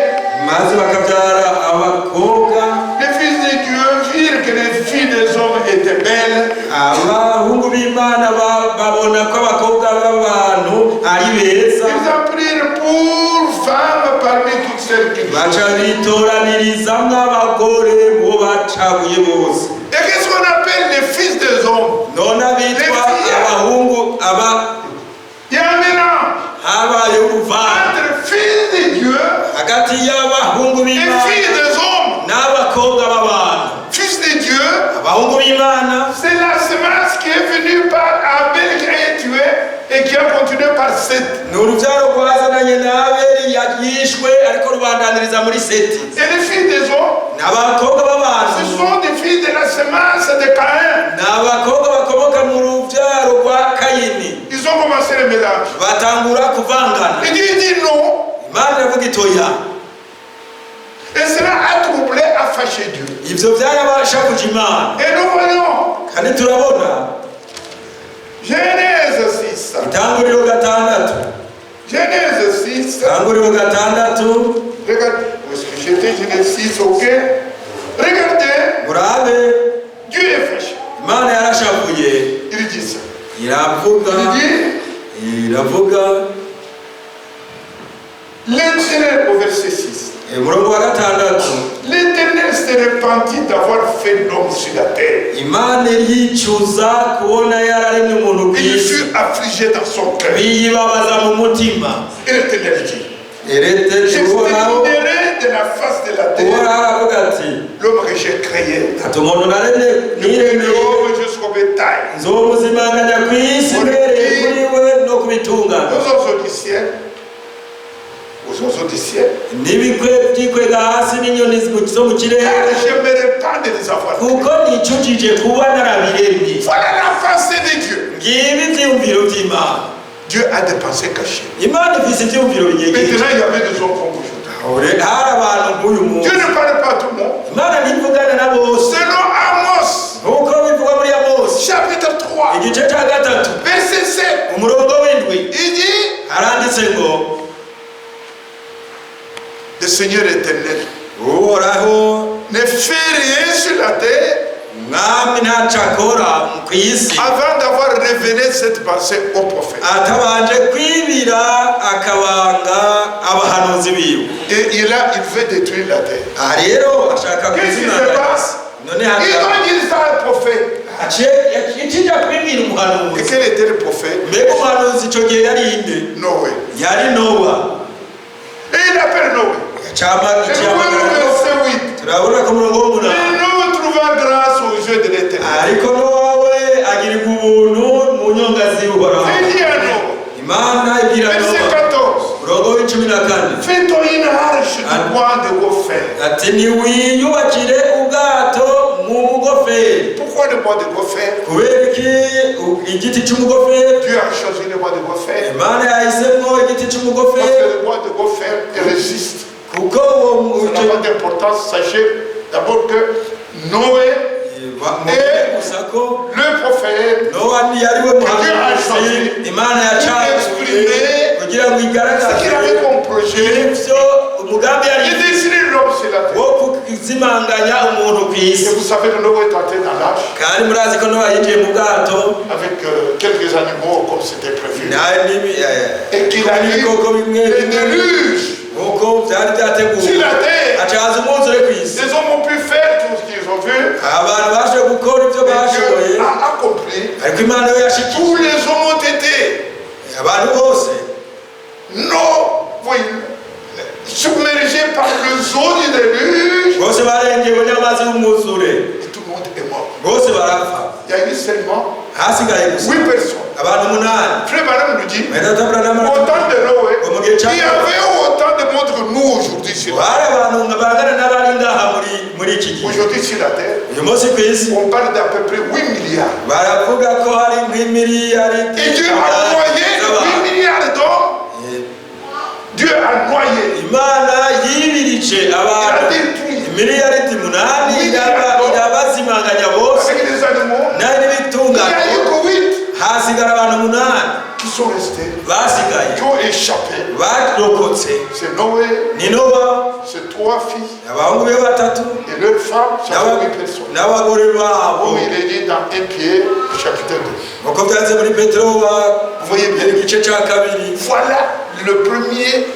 maze bakabyara abakobwa, les fils de Dieu virent que les filles des hommes étaient belles. Abahungu b'Imana babona ko abakobwa b'abantu ari beza, Ils en prirent pour femmes parmi toutes celles qui baca bitoranirizamwo abagore bo bacaguye bose. Et qu'est-ce qu'on appelle les fils des hommes? None abitwa abahungu aba Il y a un mélange habaye uruvange entre fils de Dieu hagati y'abahungu et b'Imana filles des hommes. N'abakobwa b'abantu. Fils de Dieu, Abahungu b'Imana, c'est la semence qui est venue par Abel qui a été tué et qui a continué par Seth. Ni urubyaro rwazananye na Abeli yishwe ariko rubandaniriza muri Seti. Et les filles des hommes, Ni abakobwa ce b'abantu, sont des filles de la semence de Caïn. Ni abakobwa bakomoka mu rubyaro rwa Kayini. Ils ont commencé le mélange. Batangura kuvangana. Et Dieu dit non. Imana iravuga itoya. Et cela a troublé, a fâché Dieu. Ibyo byarabashakuje Imana. Et nous voyons Kandi turabona Genèse 6. Itanguriro gatandatu. Genèse 6. Itanguriro gatandatu. Regardez, où est-ce que j'étais? Genèse 6, ok. Regardez, Murabe. Dieu est fâché. Imana yarashavuye. Il dit ça. Iravuga, Il dit, iravuga, l'Éternel, au verset 6, umurongo wa gatandatu, l'Éternel s'est repenti d'avoir fait l'homme sur la terre. Imana iricuza kubona yararemye umuntu ku Il isi, fut affligé dans son cœur. biyibabaza mu mutima. Et l'Éternel dit, Erete Uhoraho, j'exterminerai de la face de la Uhoraho terre aravuga ati, l'homme que j'ai créé, ati umuntu naremye depuis niremeye, l'homme jusqu'au bétail, nzomuzimanganya ku isi mbereye kuri we no ku bitungano, aux oiseaux du ciel, aux oiseaux du ciel, n'ibikwe byikwega hasi n'inyoni zo mu kirere, car je me repens de les avoir créés. Kuko nicujije kuba narabiremye. Voilà la pensée de Dieu. Ngibi ivyiyumviro vy'Imana. Dieu a des pensées cachées. Imana ifise ivyiyumviro binyegeje. Maintenant, il y avait des hommes comme aujourd'hui. Hari abantu nk'uyu munsi. Dieu ne parle pas à tout le monde. Imana ntivugana na bose. Selon Amos, Nk'uko bivugwa muri Amosi, chapitre 3, igice cya 3, verset 7, umurongo w'7, il dit: haranditse ngo: Le Seigneur éternel Uhoraho ne fait rien sur la terre Mwami ntaco akora ku isi avant d'avoir révélé cette pensée au prophète. Atabanje kwibira akabanga abahanuzi biwe. Et il veut détruire la terre. Aha rero ashaka Qu'est-ce qui se kuzimanganya. passe? None Ils ont dit ça au prophète. Ikijya kubibwira Et umuhanuzi. quel était le prophète? Mbega umuhanuzi icyo gihe yari inde? Noé. Yari Nowa. Et il appelle Noé. Yacama Et nous voyons le verset 8. Turabona ku murongo w'8. Et Noé trouva grâce aux yeux de l'Éternel. Ariko Nowa we agirirwa ubuntu mu nyonga z'Uhoraho. Il dit à Noé, Imana ibwira verset Nowa, 14, umurongo w'14: Fais-toi une arche de bois de gopher. Ati niwiyubakire ubwato mu mugoferi. Pourquoi le bois de gopher? Kubera iki igiti cy'umugoferi? Dieu a choisi le bois de gopher Imana yahisemo igiti parce cy'umugoferi que le bois de gopher résiste. Kuko uwo Ça n'a pas d'importance. Sachez d'abord que Noé, Mumenye gusa ko le prophète, Nowa yari we muhanuzi Imana yacaguye kugira ngo ce igaragaze qu'il avait comme projet, ibyo umugambi yari il détruire l'homme sur la terre. Wo kuzimanganya umuntu ku isi. Et vous savez que Noé est entré dans l'arche Kandi murazi ko Nowa yinjiye mu bwato avec quelques animaux comme c'était prévu. Na- Et qu'il a eu n'ibikoko bimwe le bimwe déluge nk'uko byari byateguwe. Sur la terre. Haca haza umwuzure ku isi. Les hommes ont pu faire tout ce qu'ils ont vu. Abantu bashoboye gukora ibyo Mais bashoboye. Dieu a accompli. Ariko Imana yo yashikiye. Tous les hommes ont été Abantu bose non, oui, submergés par les eaux du déluge. Bose barengewe n'amazi y'umwuzure. Et tout le monde est mort. Bose barapfa. Il y a eu seulement Hasigaye gusa huit personnes. Abantu 8. Frère Branham nous dit, Mwene Data Branham au temps de Noé, il y avait autant de monde que nous aujourd'hui sur la hari abantu bangana n'abari ngaha muri iki gihe. Aujourd'hui sur la terre, Uyu munsi ku isi, on parle d'à peu près 8 milliards. Baravuga ko hari nk'imiliyari Et Dieu a noyé 8 milliards d'hommes. Dieu a noyé. Imana yibirije Il a abantu détruit miliyari 8 irabazimanganya bose avec les animaux. nayo Il n'y n'ibitungano. A eu que 8 Hasigara abantu 8 qui sont restés, basigaye, qui ont échappé. Barokotse. C'est Noé, Ni Nowa, ses trois filles abahungu be batatu et leur femme, ça fait 8 personnes. N'abagore babo. Comme il est dit dans 1 Pierre, chapitre 2. Nkuko byanditse muri Petero wa Vous voyez bien. igice cya 2. Voilà le premier.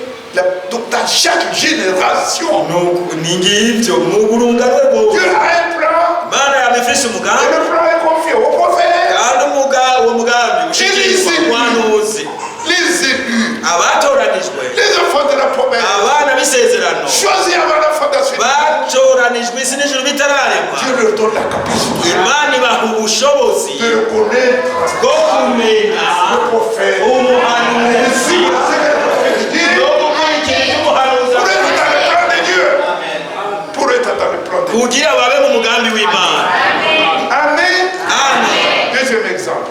Donc dans chaque génération, Nuko ni ngibyo mu burungano rwose. Dieu a un plan. Imana yaba ifise Et umugambi. le plan est confié au prophète. Kandi uwo mugambi ushikirizwa umuhanuzi. Les élus, Abatoranijwe, les enfants de la promesse, abana b'isezerano, choisis avant la fondation. Batoranijwe isi n'ijuru bitararemwa. Dieu leur donne la capacité Imana ibaha ubushobozi de reconnaître bwo kumenya le prophète. Umuhanuzi Et ce que le prophète dit, no gukurikira ibyo umuhanuzi pour être dans le plan de Dieu. Pour être dans le plan de Dieu. Kugira babe mu mugambi w'Imana. Amen. Amen. Deuxième exemple,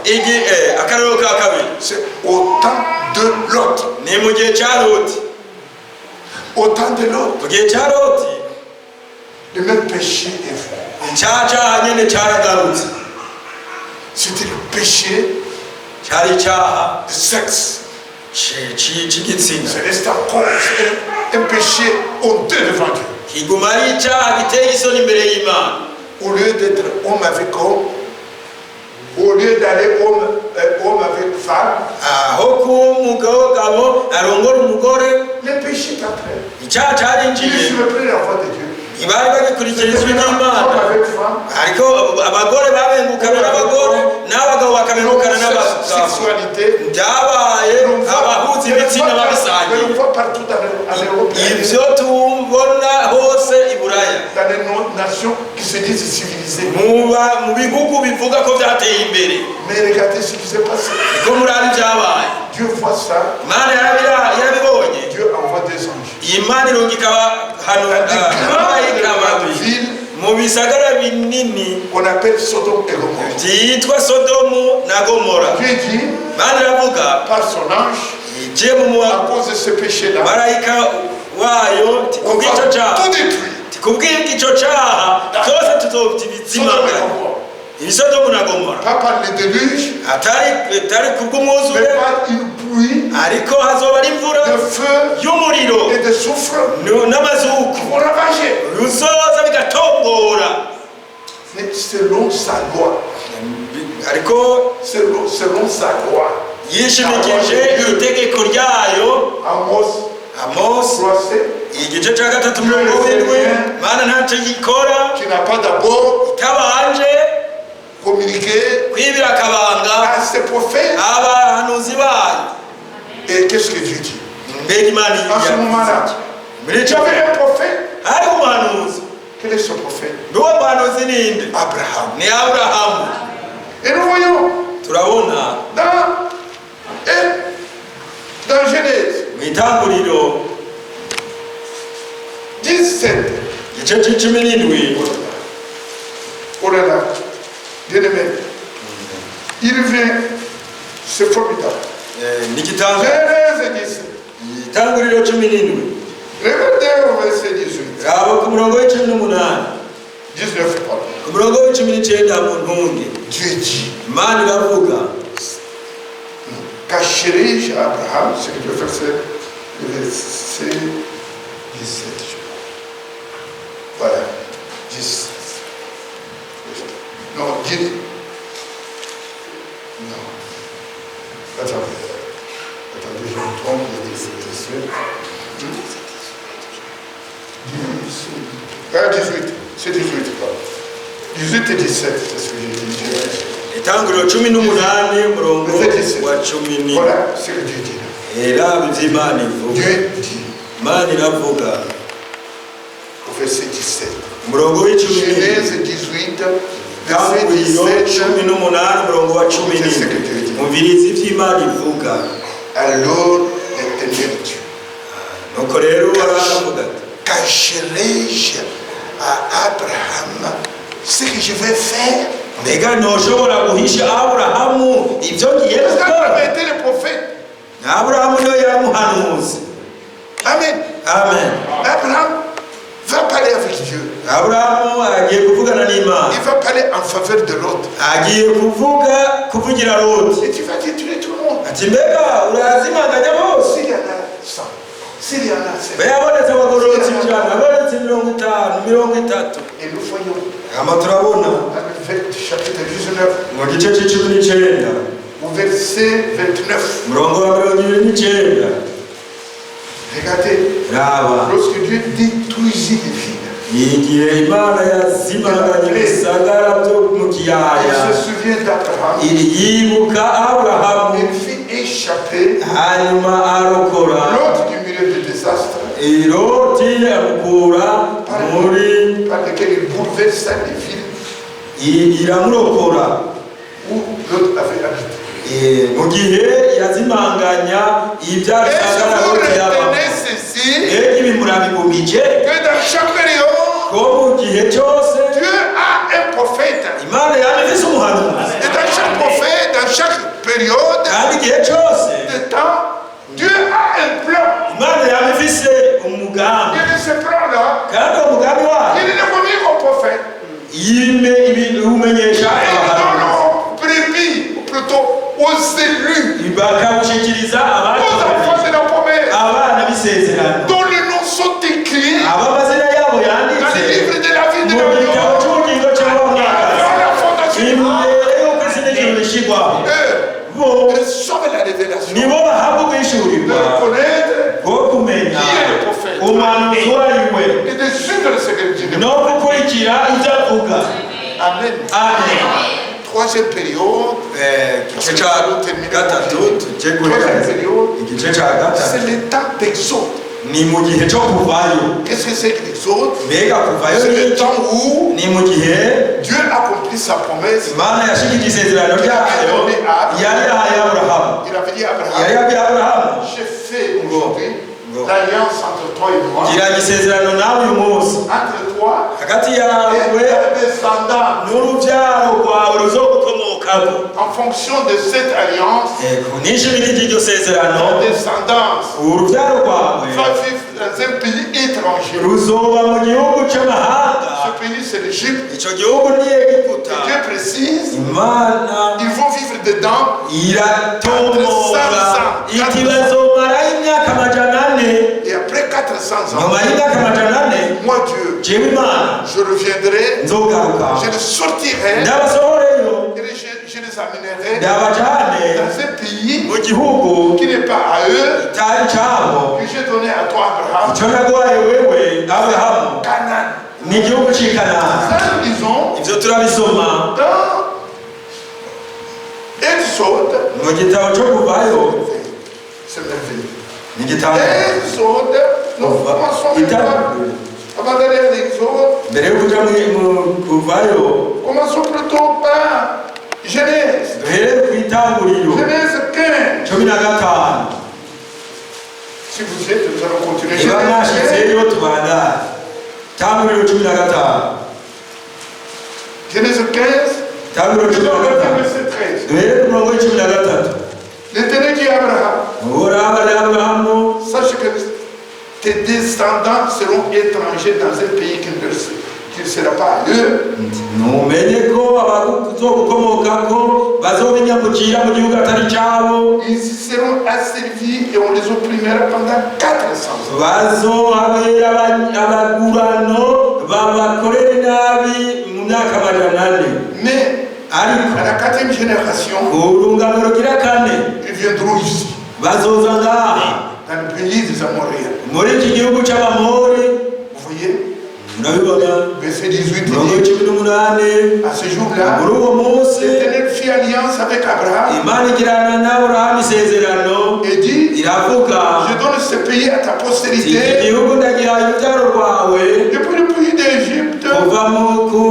Akarorero ka kabiri, c'est au temps de Lot. Ni mu gihe cya Loti. Au temps de Lot, Mu gihe cya Loti, le même péché est venu. Cya cyaha nyine cyaragarutse. C'était le péché Cyari icyaha de sexe. Cy'igitsina. C'est resté encore un péché honteux devant Dieu. Kiguma ari icyaha giteye isoni imbere y'Imana. Au lieu d'être homme avec homme, au lieu d'aller homme avec femme, Aho kuba umugabo arongora umugore, le péché est entré. Icyaha Il cyarinjiye. ne suivait plus la voie de Dieu. Ntibari bagikurikira ijwi ry'Imana. Homme avec femme, Ariko abagore babengukana n'abagore n'abagabo bakabengukana n'abagabo. sexualité. Byabaye abahuza ibitsina On babisangiye. le voit partout en Europe, Ibyo tubona hose i Buraya, dans les nations qui se disent civilisées. Mu bihugu bivuga ko byateye imbere. Mais regardez ce qui s'est passé. Niko murabi byabaye. Dieu voit ça, Imana yarabibonye. Dieu envoie des anges. Imana irungika abamarayika babi Ville mu bisagara binini qu'on appelle Sodome et Gomorrhe. byitwa Sodomu na Gomora. Dieu dit, Imana iravuga par son ange, igiye mu à cause de ce péché-là, marayika wayo iti on kubw'icyo va cyaha, tout détruire. iti kubw'icyo cyaha byose. Sodome et bizimanganye Gomorrhe. ibisodomu na Gomora. Pas par le déluge, Atari atari kubw'umwuzure, mais par une pluie ariko hazoba ari imvura de feu y'umuriro et de soufre n'amazuku qui vont ravager. Ruzoza bigatongora. Mais selon sa loi, Ariko selon sa loi, yishimikije itegeko ryayo. Amos Amosi 3, 7, igice cya gatatu mirongo irindwi, Mana ntacyo gikora qui n'a pas d'abord itabanje communiqué kwibira akabanga à ses prophètes. abahanuzi bayo. Et qu'est-ce que Dieu dit? Mbega Imana En ce moment-là, muri il y icyo avait un prophète. Hari umuhanuzi. Quel est ce prophète? N'uwo muhanuzi ninde? Abraham. Ni Aburahamu. Et nous voyons Turabona dans Genèse mu Itanguriro 17. igice c'icumi n'indwi. Oh là là, bien-aimé, il vient, c'est formidable. Eh, ni igitanga. Genèse 17. Itanguriro 17. Regardez au verset 18. Raba ku murongo w'icumi n'umunani. 19, pardon. Ku murongo w'icumi n'icenda mu ntunge. Dieu dit, Imana iravuga: cacherai-je à Abraham ce que Dieu fait, c'est le verset 17, je crois. Voilà, 17. Non, 10. Non. Attendez. Attendez, je me trompe, il y a 17. 17. Ah, 18. C'est 18, pardon. 18 et 17, c'est ce que j'ai dit. Itanguriro 18 umurongo wa cumi ni Voilà ce que Dieu dit là. Raba ivyo Imana ivuga. Dieu dit Imana iravuga au verset 17. Umurongo w'icumi n'indwi. Genèse 18, verset Itanguriro 17. 18 umurongo wa 17, umviriza ivyo Imana ivuga. Alors l'Éternel Dieu, Nuko rero aravuga ati: cacherai-je à Abraham ce que je vais faire? Mbega ntoshobora guhisha Aburahamu ibyo ngiye Parce gukora? qu'Abraham était le prophète. Aburahamu niwe yaramuhanuzi. Amen. Amen. Abraham va parler avec Dieu. Aburahamu agiye kuvugana n'Imana. Il va parler en faveur de l'autre. Agiye kuvuga kuvugira Loti. Et tu vas détruire tout le monde. Ati mbega urazimanganya bose? S'il y en a 100, s'il y en a 50. Mbe yabonetse abagororotsi 100, abonetse 50, 30. Et nous voyons Hama turabona dans le chapitre 19, mu gice c'icumi n'icenda, au verset 29. umurongo wa 29. Regardez, Raba, lorsque Dieu détruisit les villes, igihe Imana yazimanganya ibisagara byo mu kiyaya, il se souvient d'Abraham. Yibuka Aburahamu. Il fit échapper Hanyuma arokora Lot du milieu du désastre Loti, amukura muri par lequel il bouleversa les villes iramurokora où Lot avait habité. Eh, mu gihe yazimanganya ibya Est-ce bisagara que vous Loti yabamo. retenez ceci? Mbega ibi murabigumije Que dans chaque période, ko mu gihe cyose Dieu a un prophète. Imana yaba ifise umuhanuzi. Et dans chaque prophète, dans chaque période Kandi igihe cyose de temps, Dieu a un plan. Imana yaba ifise umugambi. Et de ce plan-là, Kandi uwo mugambi wayo il le communique au prophète. Yime ibiwumenyesha Et il donne abahanuzi, aux brebis, ou plutôt aux élus, bakawushikiriza aux enfants de la promesse, abana b'isezerano, dont les noms sont écrits abo amazina yabo dans yanditse le livre de la vie de mu gitabo l'agneau, cy'ubugingo cy'abamwakazi avant la fondation du monde. Imbere y'uko isi n'ijuru bishyirwaho. Eux Bo reçoivent la révélation nibo bahabwa de guhishurirwa reconnaître bwo kumenya umuhanuzi uwo ari we et de suivre ce que Dieu dit. No gukurikira ibyo avuga. Amen. Amen. Troisième période, Eh, igice cya gatatu tujye troisième guhera période, igice cya gatatu, c'est le temps d'exode. Ni mu gihe cyo kuvayo. Qu'est-ce que c'est que l'exode? Mbega kuvayo C'est ni le iki? temps où Ni mu gihe Dieu accomplit sa promesse. Imana yashikije isezerano ryayo yari yahaye Aburahamu. Il avait dit à Yari Abraham, yabwiye Aburahamu: j'ai fait aujourd'hui Go. l'alliance entre toi et moi, gira isezerano nawe uyu munsi entre toi hagati et yawe ta descendance. N'urubyaro rwawe ruzogukomokako. En fonction de cette alliance, Yego, n'ishimikije iryo sezerano, ta descendance urubyaro rwawe va vivre dans un pays étranger. Ruzoba mu gihugu c'amahanga. Ce pays, c'est l'Égypte. Ico gihugu ni Egiputa. Et Dieu précise, Imana ils vont vivre dedans iratomora iti bazomarayo imyaka 400. Et après 400 ans, Nyuma y'imyaka 400, moi Dieu, jewe Imana je reviendrai, nzogaruka, je les sortirai ndabasohoreyo, et je les amènerai ndabajane dans un pays mu gihugu qui n'est pas à eux, kitari cabo, que j'ai donné à toi Abraham, icyo naguhaye wewe Aburahamu, Canaan. Ni igihugu c'i Kanani. Ça, nous lisons Ibyo turabisoma dans Exode. Mu gitabo cyo Kuvayo. C'est merveilleux. Ni igitabo Exode, nous commençons Itanguriro. avant d'aller à l'Exode, Mbere yo kuja mu Kuvayo, commençons plutôt par Genèse. Duhere ku Itanguriro Genèse 15. 15. Si vous y êtes, nous allons continuer. Niba Genèse 15. mwashitseyo tubandane. Itanguriro 15. Genèse 15, Itanguriro 15, verset 13. Duhere ku murongo wa 13. L'Éternel dit à Abraham, Uhoraho ari Aburahamu, sache que tes descendants seront étrangers dans un pays qui ne sera pas à eux. Numenye ko abazogukomokako bazoba inyamukira mu gihugu atari cyabo. Ils y seront asservis et on les opprimera pendant 400 ans. Bazohabera abagurano babakorere nabi mu myaka 400. Mais Ariko à la quatrième génération, urungano rugira kane, ils viendront ici, bazoza ngaha dans le pays des Amoréens. Muri iki gihugu c'Abamori. Vous voyez, Murabibona, verset 18, il murongo dit, wa 18, à ce jour-là, muri uwo munsi, l'Éternel fit alliance avec Abraham Imana igirana na Aburahamu isezerano, et dit, iravuga, je donne ce pays à ta iki postérité, gihugu ndagihaye urubyaro rwawe, depuis le pays d'Égypte kuva mu ku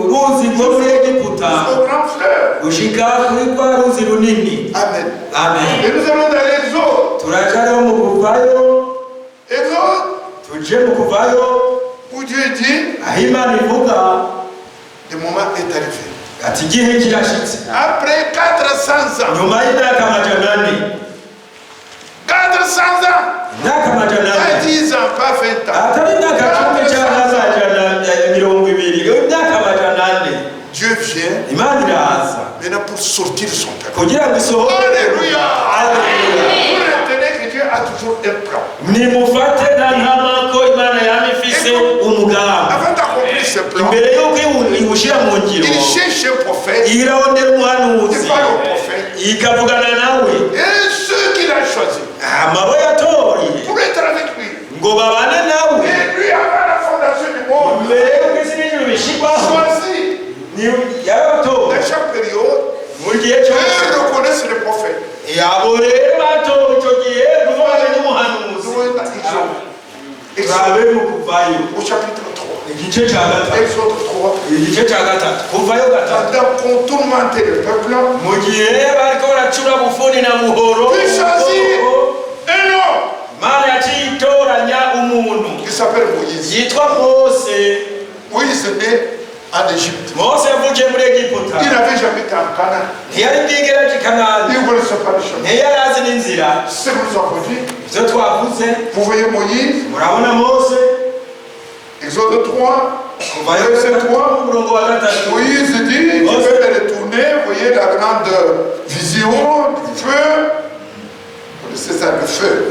ruzi rwo muri Egiputa jusqu'au grand fleuve. Gushika kuri rwa ruzi runini. Amen. Amen. Et nous allons dans l'Exode. Turaja rero mu Kuvayo. Exode, Tuje mu Kuvayo, où Dieu dit, aho Imana ivuga le moment est arrivé. Ati igihe kirashitse. Après 400 ans, Nyuma y'imyaka 400, 400 ans, imyaka amajana pas ane, 10 ans, pas 20 ans, atari imyaka 10 cyangwa 120, imyaka 400, Dieu vient Imana iraza maintenant pour sortir son peuple. Kugira ngo isohore. Alléluia. Alléluia. Vous retenez que Dieu a toujours un plan. Nimufate na nkama ko Imana yama ifise umugambi. Avant d'accomplir ce plan, Imbere y'uko iwushyira mu ngiro, il cherche un prophète, irarondera umuhanuzi, il parle au prophète, ikavugana nawe, et ceux qu'il a choisis amabo yatoreye pour être avec lui. Ngo babane nawe. Et lui, avant la fondation du monde, Mbere y'uko isi n'ijuru bishyirwaho, choisi ni yarabatoye. dans chaque période, Mu gihe cyose, eux reconnaissent le prophète. Abo rero batowe icyo gihe kuvugana n'umuhanuzi. Nous voyons dans Exode. Exode, Turabe mu Kuvayo, au chapitre 3. Igice cya 3. Exode 3. Igice cya 3, Kuvayo 3. Pendant qu'on tourmentait le peuple, Mu gihe bariko baracura bufuni na buhoro, il choisit un homme Imana yaciye itoranya umuntu qui s'appelle Moïse. Yitwa Mose. Moïse est né en Égypte. Mose yavukiye muri Egiputa. Il n'avait jamais été en Canaan. Ntiyari bwigere aja i Kanani. Il ne connaissait pas le chemin. Ntiyari azi n'inzira. Ce que nous avons dit, Ivyo twavuze, vous voyez Moïse, murabona Mose, Exode 3, Kuvayo verset 3 3. umurongo wa 3. Moïse dit, je vais me retourner, vous voyez la grande vision du feu. C'est ça, le feu.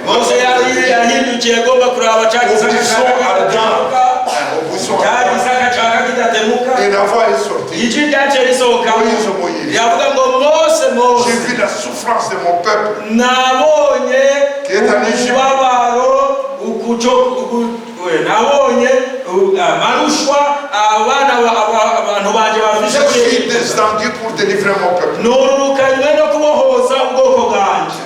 Mose yari yahindukiye agomba kuraba ca gisaka Au buisson caka ardent. kidatemuka. Au buisson Ca ardent. gisaka caka kidatemuka. Et la voix est sortie. Ijwi ryaciye risohoka, Moïse, Moïse, riravuga ngo Mose, Mose, j'ai vu la souffrance de mon peuple nabonye Qui est en Égypte. Umubabaro nabonye amarushwa abana abantu banje bafise Je muri suis Egiputa. descendu pour délivrer mon peuple. Nururukanywe no kubohoza ubwoko bwanje.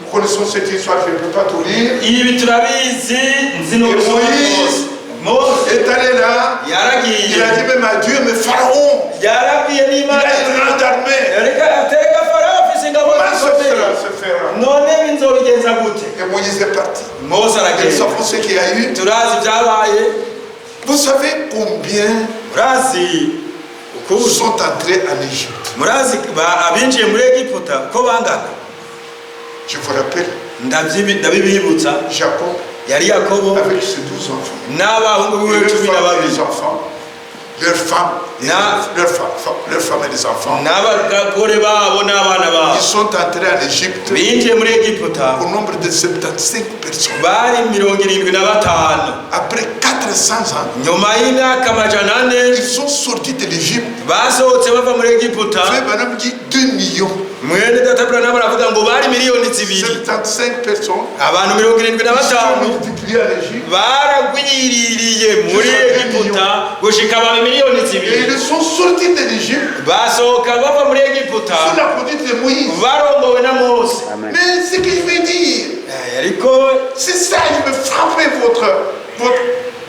Nous connaissons cette histoire, je ne peux pas tout lire. Ibi turabizi nzi Et Moïse Mose est allé là, yaragiye, il a dit même à Dieu, mais Pharaon, yarabwiye il n'Imana, a une grande armée. Reka atereka Farawo afise ingabo Comment se zikomeye. fera, se fera? None nzobigenza gute? Et Moïse est parti. Mose Et nous aragenda. savons ce qu'il y a eu. Turazi ibyabaye. Vous savez combien Murazi ukuntu sont entrés en Égypte? Murazi abinjiye muri Egiputa ko bangana? Je vous rappelle, Ndabibibutsa, Jacob, Yari Yakobo avec ses 12 enfants. N'abahungu Et biwe leurs cumi na femmes et babiri les enfants, leurs femmes, et leurs femmes et les enfants. N'abagore babo n'abana babo. Ils sont entrés en Égypte Binjiye muri Egiputa au nombre de 75 personnes. Bari 75. Après 400 ans, Nyuma y'imyaka 400 ils sont sortis de l'Égypte. Basohotse bava muri Egiputa. Frère Branham dit 2 millions. Mwene data Branham aravuga ngo bari miliyoni 2. 75 personnes. Abantu mirongo irindwi na Ils sont batanu multipliés en Égypte. Baragwiririye muri Egiputa gushika ba miliyoni Et zibiri ils sont sortis de l'Égypte Basohoka bava muri Egiputa sous la conduite de Moïse. Barongowe na Mose. Mais ce que je veux dire, Eh, ariko c'est ça, je veux frapper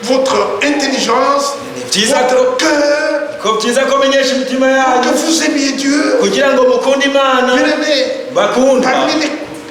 votre intelligence, byiza votre cœur, ko byiza ko menyesha imitima pour que yanyu vous aimiez Dieu. Kugira ngo mukunde Imana. Bien-aimé, Bakundwa, parmi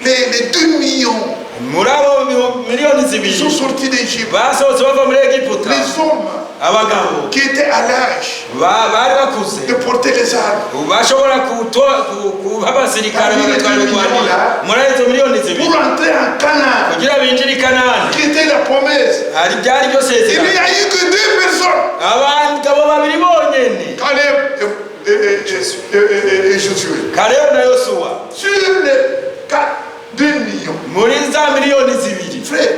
les 2 millions muri abo miliyoni qui zibiri sont sortis d'Égypte, basohotse bava muri Egiputa, les hommes abagabo qui étaient à l'âge bari bakuze de porter les armes bashobora kuba abasirikare bagatwara ibigwaniro muri izo miliyoni 2 pour entrer en Canaan, kugira binjire i Kanani qui était la promesse, hari byari byo il sezerano n'y a eu que deux personnes, abagabo babiri bonyene, Caleb et Josué. Kalebu na Yosuwa. Sur les 4, 2 millions. Muri za miliyoni 2. Frère,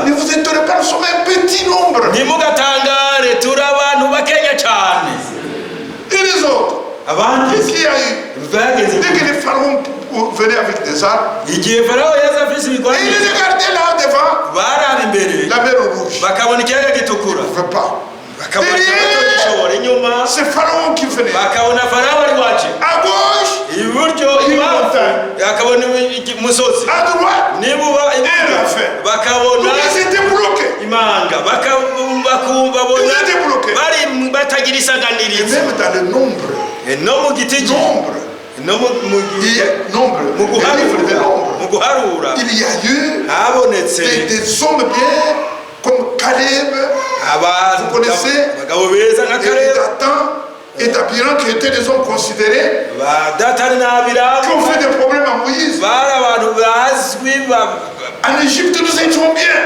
ne vous étonnez pas, nous sommes un petit nombre. Ntimugatangare turi abantu bakenya cyane. Et les autres, Abandi qu'est-ce qu'il y a eu? Bagenze Dès que les pharaons venaient avec des armes, igihe Farawo yaza afise et ils ibigwaniro les regardaient là devant baraba imbere la mer Rouge. bakabona ikiyaga gitukura Ils ne pouvaient pas. bakabona Derrière, batagishobora inyuma c'est Pharaon qui venait. Bakabona Farawo ari waje À gauche, iburyo ibamfu bakabona umusozi à droite, nibuba et la fin. bakabona Donc ils étaient bloqués. Imanga babona Ils étaient bloqués. Bari batagira Et isaganirizo. même dans le nombre, No mu giti nombre, no mu il y a nombre, mu le livre de guharura nombre, mu guharura il y a eu habonetse des hommes bien comme Caleb abantu Vous connaissez? Abagabo beza nka et Kalebu Dathan et d'Abiram qui étaient des hommes considérés, ba Datani n'Abiramu qui ont fait des problèmes à Moïse. Bari abantu bazwi En Égypte, nous étions bien.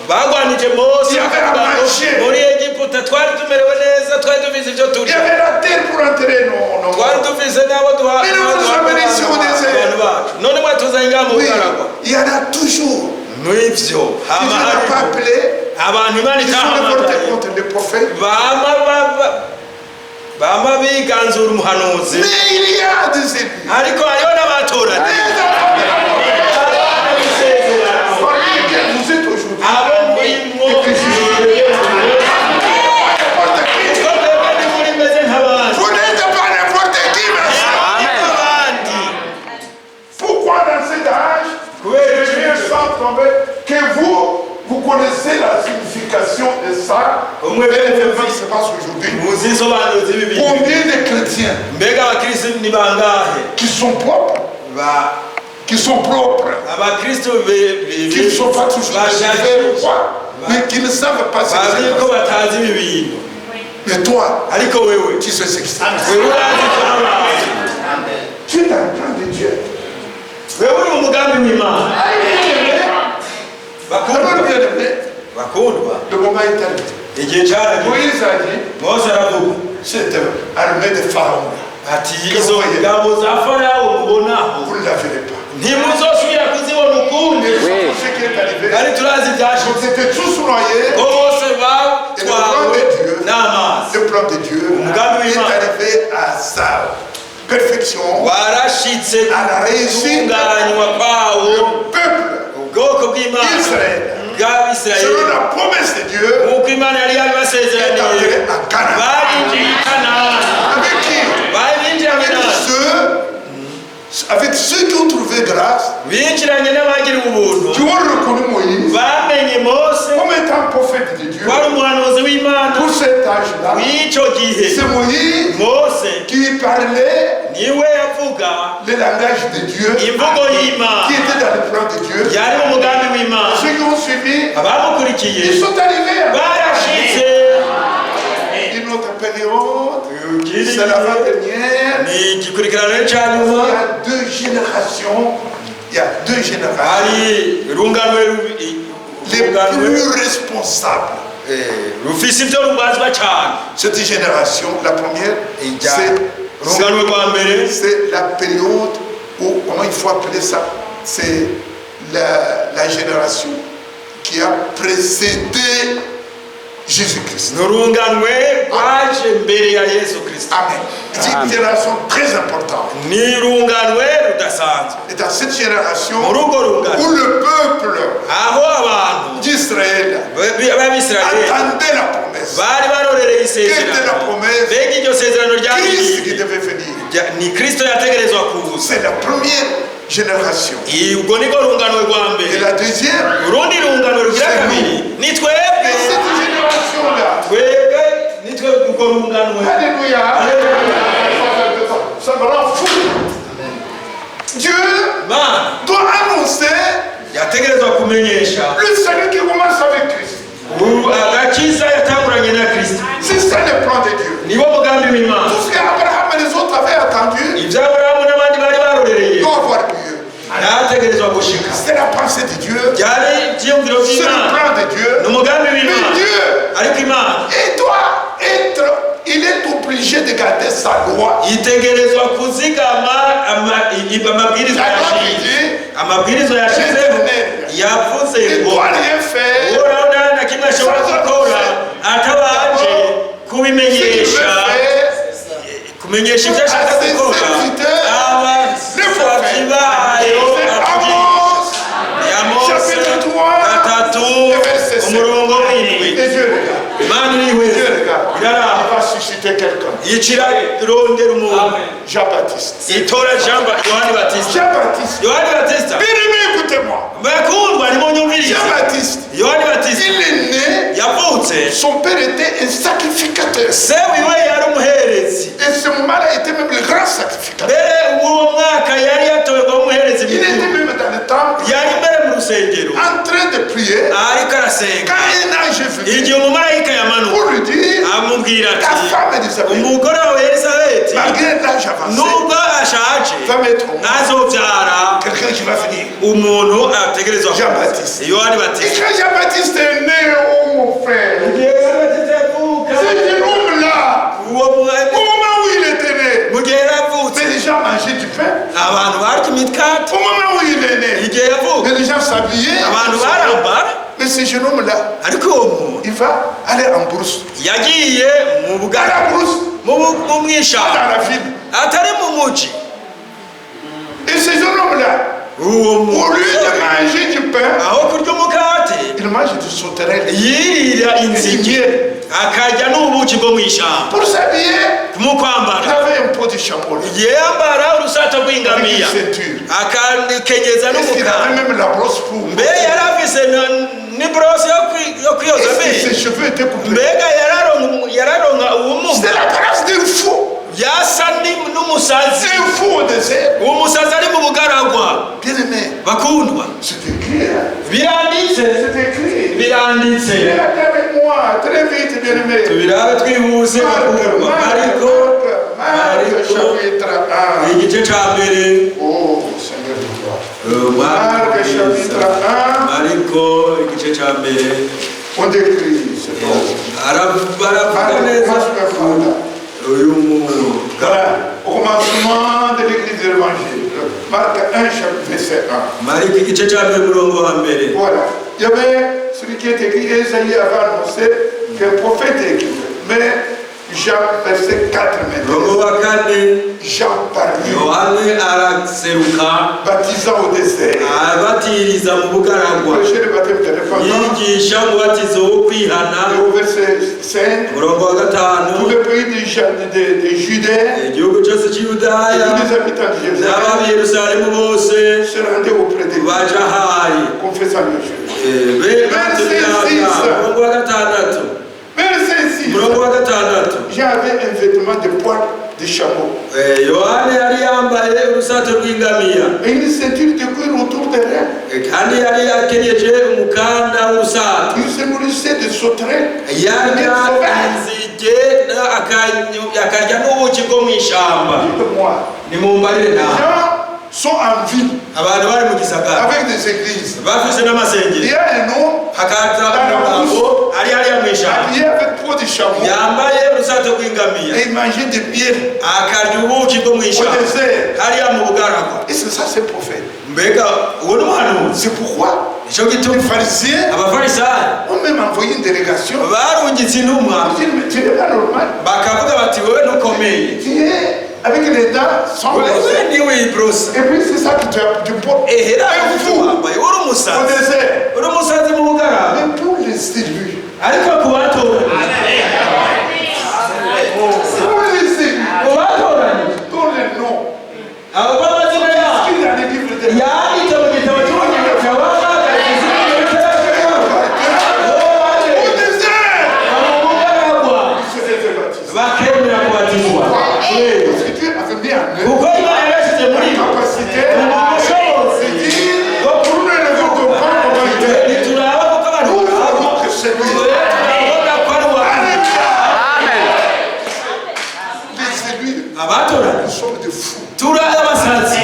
Bagwanije Mose Il y avait bakavuga ngo, la magie. Muri Egiputa twari tumerewe neza twari dufise ibyo Il y turya avait la terre pour enterrer nos twari morts. dufise n'abo duha Mais nous nous amenons ici au désert. Abantu bacu none mwatuzanye ngaha mu Oui, bugaragwa. il y en a toujours. N'ibyo Qui hama ne l'a pas hariho appelé, abantu Imana qui sont révoltés itahamagaye contre les prophètes. Bama bama biganzura umuhanuzi. Mais il y a des élus. Ariko hariho n'abatoranye Des enfants de la promesse. Parmi lesquels vous êtes aujourd'hui. Abo muri mwo Et que je suis. N'importe qui. Ko mwebwe ntimuri meze nk'abandi. Vous n'êtes pas n'importe qui, ma soeur. Abandi Pourquoi dans cet âge, les liens sont tombés, que vous, vous connaissez la signification de ça, Au moins, et l'événement qui se passe aujourd'hui. Muzi insobanuro z'ibi bintu. Combien de chrétiens Mbega abakristo ni bangahe qui sont propres, Ba- qui sont propres, abakristo qui ne sont pas toujours bashaje des ou quoi, mais qui ne savent pas ce qui bazi se ko passe. batazi ibi bintu. Mais toi, Ariko wewe tu sais ce qui se passe. Wewe urazi ibyabaye. Tu es dans le plan de Dieu. Wewe uri mu mugambi w'Imana. Alors, Bakundwa, bien-aimé, bakundwa, le moment est arrivé. Igihe cyarageze. Moïse a dit, Mose aravuga cette armée de Pharaon, ati izo ngabo za Farawo mubonaho vous ne la verrez pas. Ntimuzosubira kuzibona ukundi. Et nous savons ce qui est arrivé. Kandi turazi ibyashitse Ils étaient tous noyés. ko bose batwawe n'amazi. Le plan de Dieu Umugambi est w'Imana arrivé à sa perfection. Warashitse À la réussite. gutunganywa kwawo. Le peuple Ubwoko bw'Imana Israël, bw'Abisirayeli selon la promesse de Dieu, nk'uko Imana yari est yabibasezeraniye entré à Canaan. Barinjiye i Kanani. Avec qui? Barinjiye Avec Kanani. ceux qui ont trouvé grâce, Binjiranye n'abagiriwe ubuntu qui ont reconnu Moïse bamenye Mose comme étant prophète de Dieu. wari umuhanuzi w'Imana Pour cet âge-là, w'icyo gihe. C'est Moïse Mose qui parlait niwe yavuga le langage de Dieu, imvugo y'Imana qui était dans le plan de Dieu. yari mu mugambi w'Imana. Ceux qui ont suivi, Abamukurikiye ils sont arrivés. Barashitse. Une autre période, c'est l'avant-dernière. Ni igikurikirano cya Il nyuma. y a deux générations Il y a deux générations. Hari urunganwe Les urunganwe plus responsables. Rufise ibyo rubazwa cyane. Cette génération, la première, Ijya c'est urunganwe rwa mbere c'est la période où, comment il faut appeler ça? C'est la génération qui a précédé Jésus-Christ. Ni urunganwe rwaje mbere ya Yesu Kirisito. Amen. C'est une génération très importante. Ni urunganwe rudasanzwe. Et dans cette génération Muri urwo rungano où le peuple aho abantu d'Israël b'Abisirayeli attendait la promesse. Bari barorereye Quelle était la isezerano. promesse? Mbega iryo sezerano ryari Christ qui irihe? devait venir. Ni Kristo yategerezwa kuza. C'est la première génération. Ubwo nibwo rungano rwa Et mbere. la deuxième, Urundi rungano rugira C'est kabiri ni et twebwe. Cette génération-là, Twebwe nitwe urwo rungano. Alléluia, ça me rend fou. Dieu Imana doit annoncer yategerezwa kumenyesha le salut qui commence avec Christ. Ubu agakiza yatanguranye na Kristo. C'est ça le plan de Dieu. Niwo mugambi w'Imana. Tout ce qu'Abraham et les autres avaient attendu Ibyo Aburahamu n'abandi bari barorereye doit avoir lieu. byategerezwa gushika. C'est la pensée de Dieu. Byari ibyiyumviro C'est le by'Imana. plan de Dieu. Ni umugambi Mais w'Imana. Dieu, Ariko Imana il doit être, il est obligé de garder sa loi. Yitegerezwa kuzigama amabwirizwa La loi qui yashinze dit, amabwirizwa yashizeho yavuze il ne ngo doit rien faire Uhoraho nta na kimwe ashobora gukora atabanje ce qu'il veut kubimenyesha faire. Kumenyesha ibyo ashaka gukora abasabyi bayo. C'est Amos, Amosi chapitre 3, 3 umurongo w'7. Et Dieu regarde. Imana irihweza Dieu regarde. iraraba. Il va susciter quelqu'un. Yicira irondera umuntu. Jean-Baptiste. Itora Jean Yohani Batista. Jean-Baptiste. Yohani Batista. Bien-aimé, écoutez-moi. Bakundwa nimunyumvirize. Jean-Baptiste, Yohani Batista il est né, yavutse son père était un sacrificateur. Se wiwe yari umuherezi. Et ce moment-là était même le grand sacrificateur. Mbere muri uwo mwaka yari yatowe kuba umuherezi Il était mukuru. même dans le temple, Yari mbere mu rusengero en train de prier, ariko arasenga quand un ange est venu igihe umumarayika yamanuka pour lui dire, amubwira ta ati femme Élisabeth, umugore wawe Elizabeti malgré l'âge avancé, nubwo ashaje va mettre au monde azobyara quelqu'un qui va venir. Umuntu ategerezwa Jean Baptiste. Yohani Et Batista. quand Jean-Baptiste est né, oh mon frère, Igihe Yohani Batista yavuka ce jeune homme-là, uwo mwana au moment où il était né, mu gihe yaravutse mais les gens mangeaient du pain. Abantu barya imikate. Au moment où il est né, Igihe yavuka mais les gens s'habillaient. Abantu barambara. Mais ce jeune homme-là, ariko uwo muntu il va aller en brousse. Yagiye mu Dans bugara la brousse, mu bu- mu mwishamba dans la ville. Atari mu muji. Et ce jeune homme-là, uwo au lieu de muntu manger du pain, aho kurya umukate il mange du sauterelle yirira et du inzige miel. Akarya n'ubuki bwo mu ishyamba. Pour s'habiller, Mu kwambara il avait un pot de chameau yambara urusato avec une rw'ingamiya ceinture. akakenyeza Est-ce qu'il n'umukara. avait même la brosse pour Mbe yari afise n'iborosi yo kwiyoza Est-ce que amenyo? ses cheveux étaient coupés? Mbega yararonka ubumuga? C'était l'apparence d'un fou. Yasa n'umusazi. Un fou au désert. Umusazi ari mu bugaragwa. Bien aimé, Bakundwa c'est écrit, hein. Biranditse. C'est écrit. Biranditse. Regardez avec moi, très vite, bien aimé. Tubirabe twihuse Marc, bakundwa. Marc, Mariko Marc, Marc, Mariko chapitre 1. Igice ca mbere. Oh, Seigneur de gloire. Marko Marc, chapitre 1. Mariko igice ca mbere. On décrit ce bon. Baravuga Marc, neza commence uyu muntu. Voilà, au commencement de l'église de l'évangile. Marc 1, chapitre verset 1. Mariko igice ca mbere umurongo wa mbere. Voilà. Il y avait celui qui est écrit, Esaïe avait annoncé qu'un prophète est écrit. Mais Jean, verset 4 Umurongo maintenant. wa kane. Jean parut, Yohane araseruka baptisant au désert. Abatiriza mu bugaragwa. Prêcher le baptême de repentance. Yigisha umubatizo wo kwihana. Et au verset 5, Umurongo wa gatanu tout le pays de Judée igihugu cyose et cy'Yudaya tous les habitants de Jérusalem n'ab'abi Yerusalemu bose se rendaient auprès de lui, baja ahari confessant le Jésus. Eh, be umurongo wa gatandatu. Verset 6, Umurongo wa gatandatu. J'avais un vêtement de poil de chameau Eh, Yohane yari yambaye urusato rw'ingamiya et une ceinture de cuir autour des reins. Eh, kandi yari yakenyeje umukanda w'urusato. Il se nourrissait de sauterelles. Yarya inzige akarya n'ubuki bwo mu ishyamba. Dites-moi, Nimumbarire nawe. Jean sont en ville Abantu bari mu gisagara avec des églises. Bafise Il n'amasengero y a un homme hakaza umugabo ari hariya mu ishyamba habillé avec peau de chameau yambaye urusato rw'ingamiya et il mangeait des miel akarya ubuki bwo mu au ishyamba désert. Hariya mu bugaragwa. Et c'est ça, c'est le prophète. Mbega uwo ni umuhanuzi? C'est pourquoi Nicyo gituma les pharisiens abafarisayo ont même envoyé une délégation. Barungitse intumwa Ils disent, mais tu n'es pas normal. Bakavuga bati wowe ntukomeye. Tu es avec les dents sans Wewe brosser. ntiwiborosa. Et puis c'est ça que tu portes. Ehera Un fou wambaye uri au umusazi désert. Uri umusazi mu bugaragwa. Mais pour les élus, Ariko ku batoranije pour les élus, ku batoranije dont les noms abo b'amazina yabo inscrits dans les livres de yanditse mu gitabo cy'ubugingo Au désert, mu bugaragwa ils se faisaient baptiser. Bakemera kubatizwa. Parce que Dieu avait mis en eux Kuko Imana yabashyize muri la bo capacité ubushobozi de dire, nous ne regardons pas comment il est. Ntituraba kuko abantu Nous baraba voyons que c'est lui. Turabona ko ari uwa Alléluia. Les élus, abatoranyije nous sommes des fous. Turi abasazi.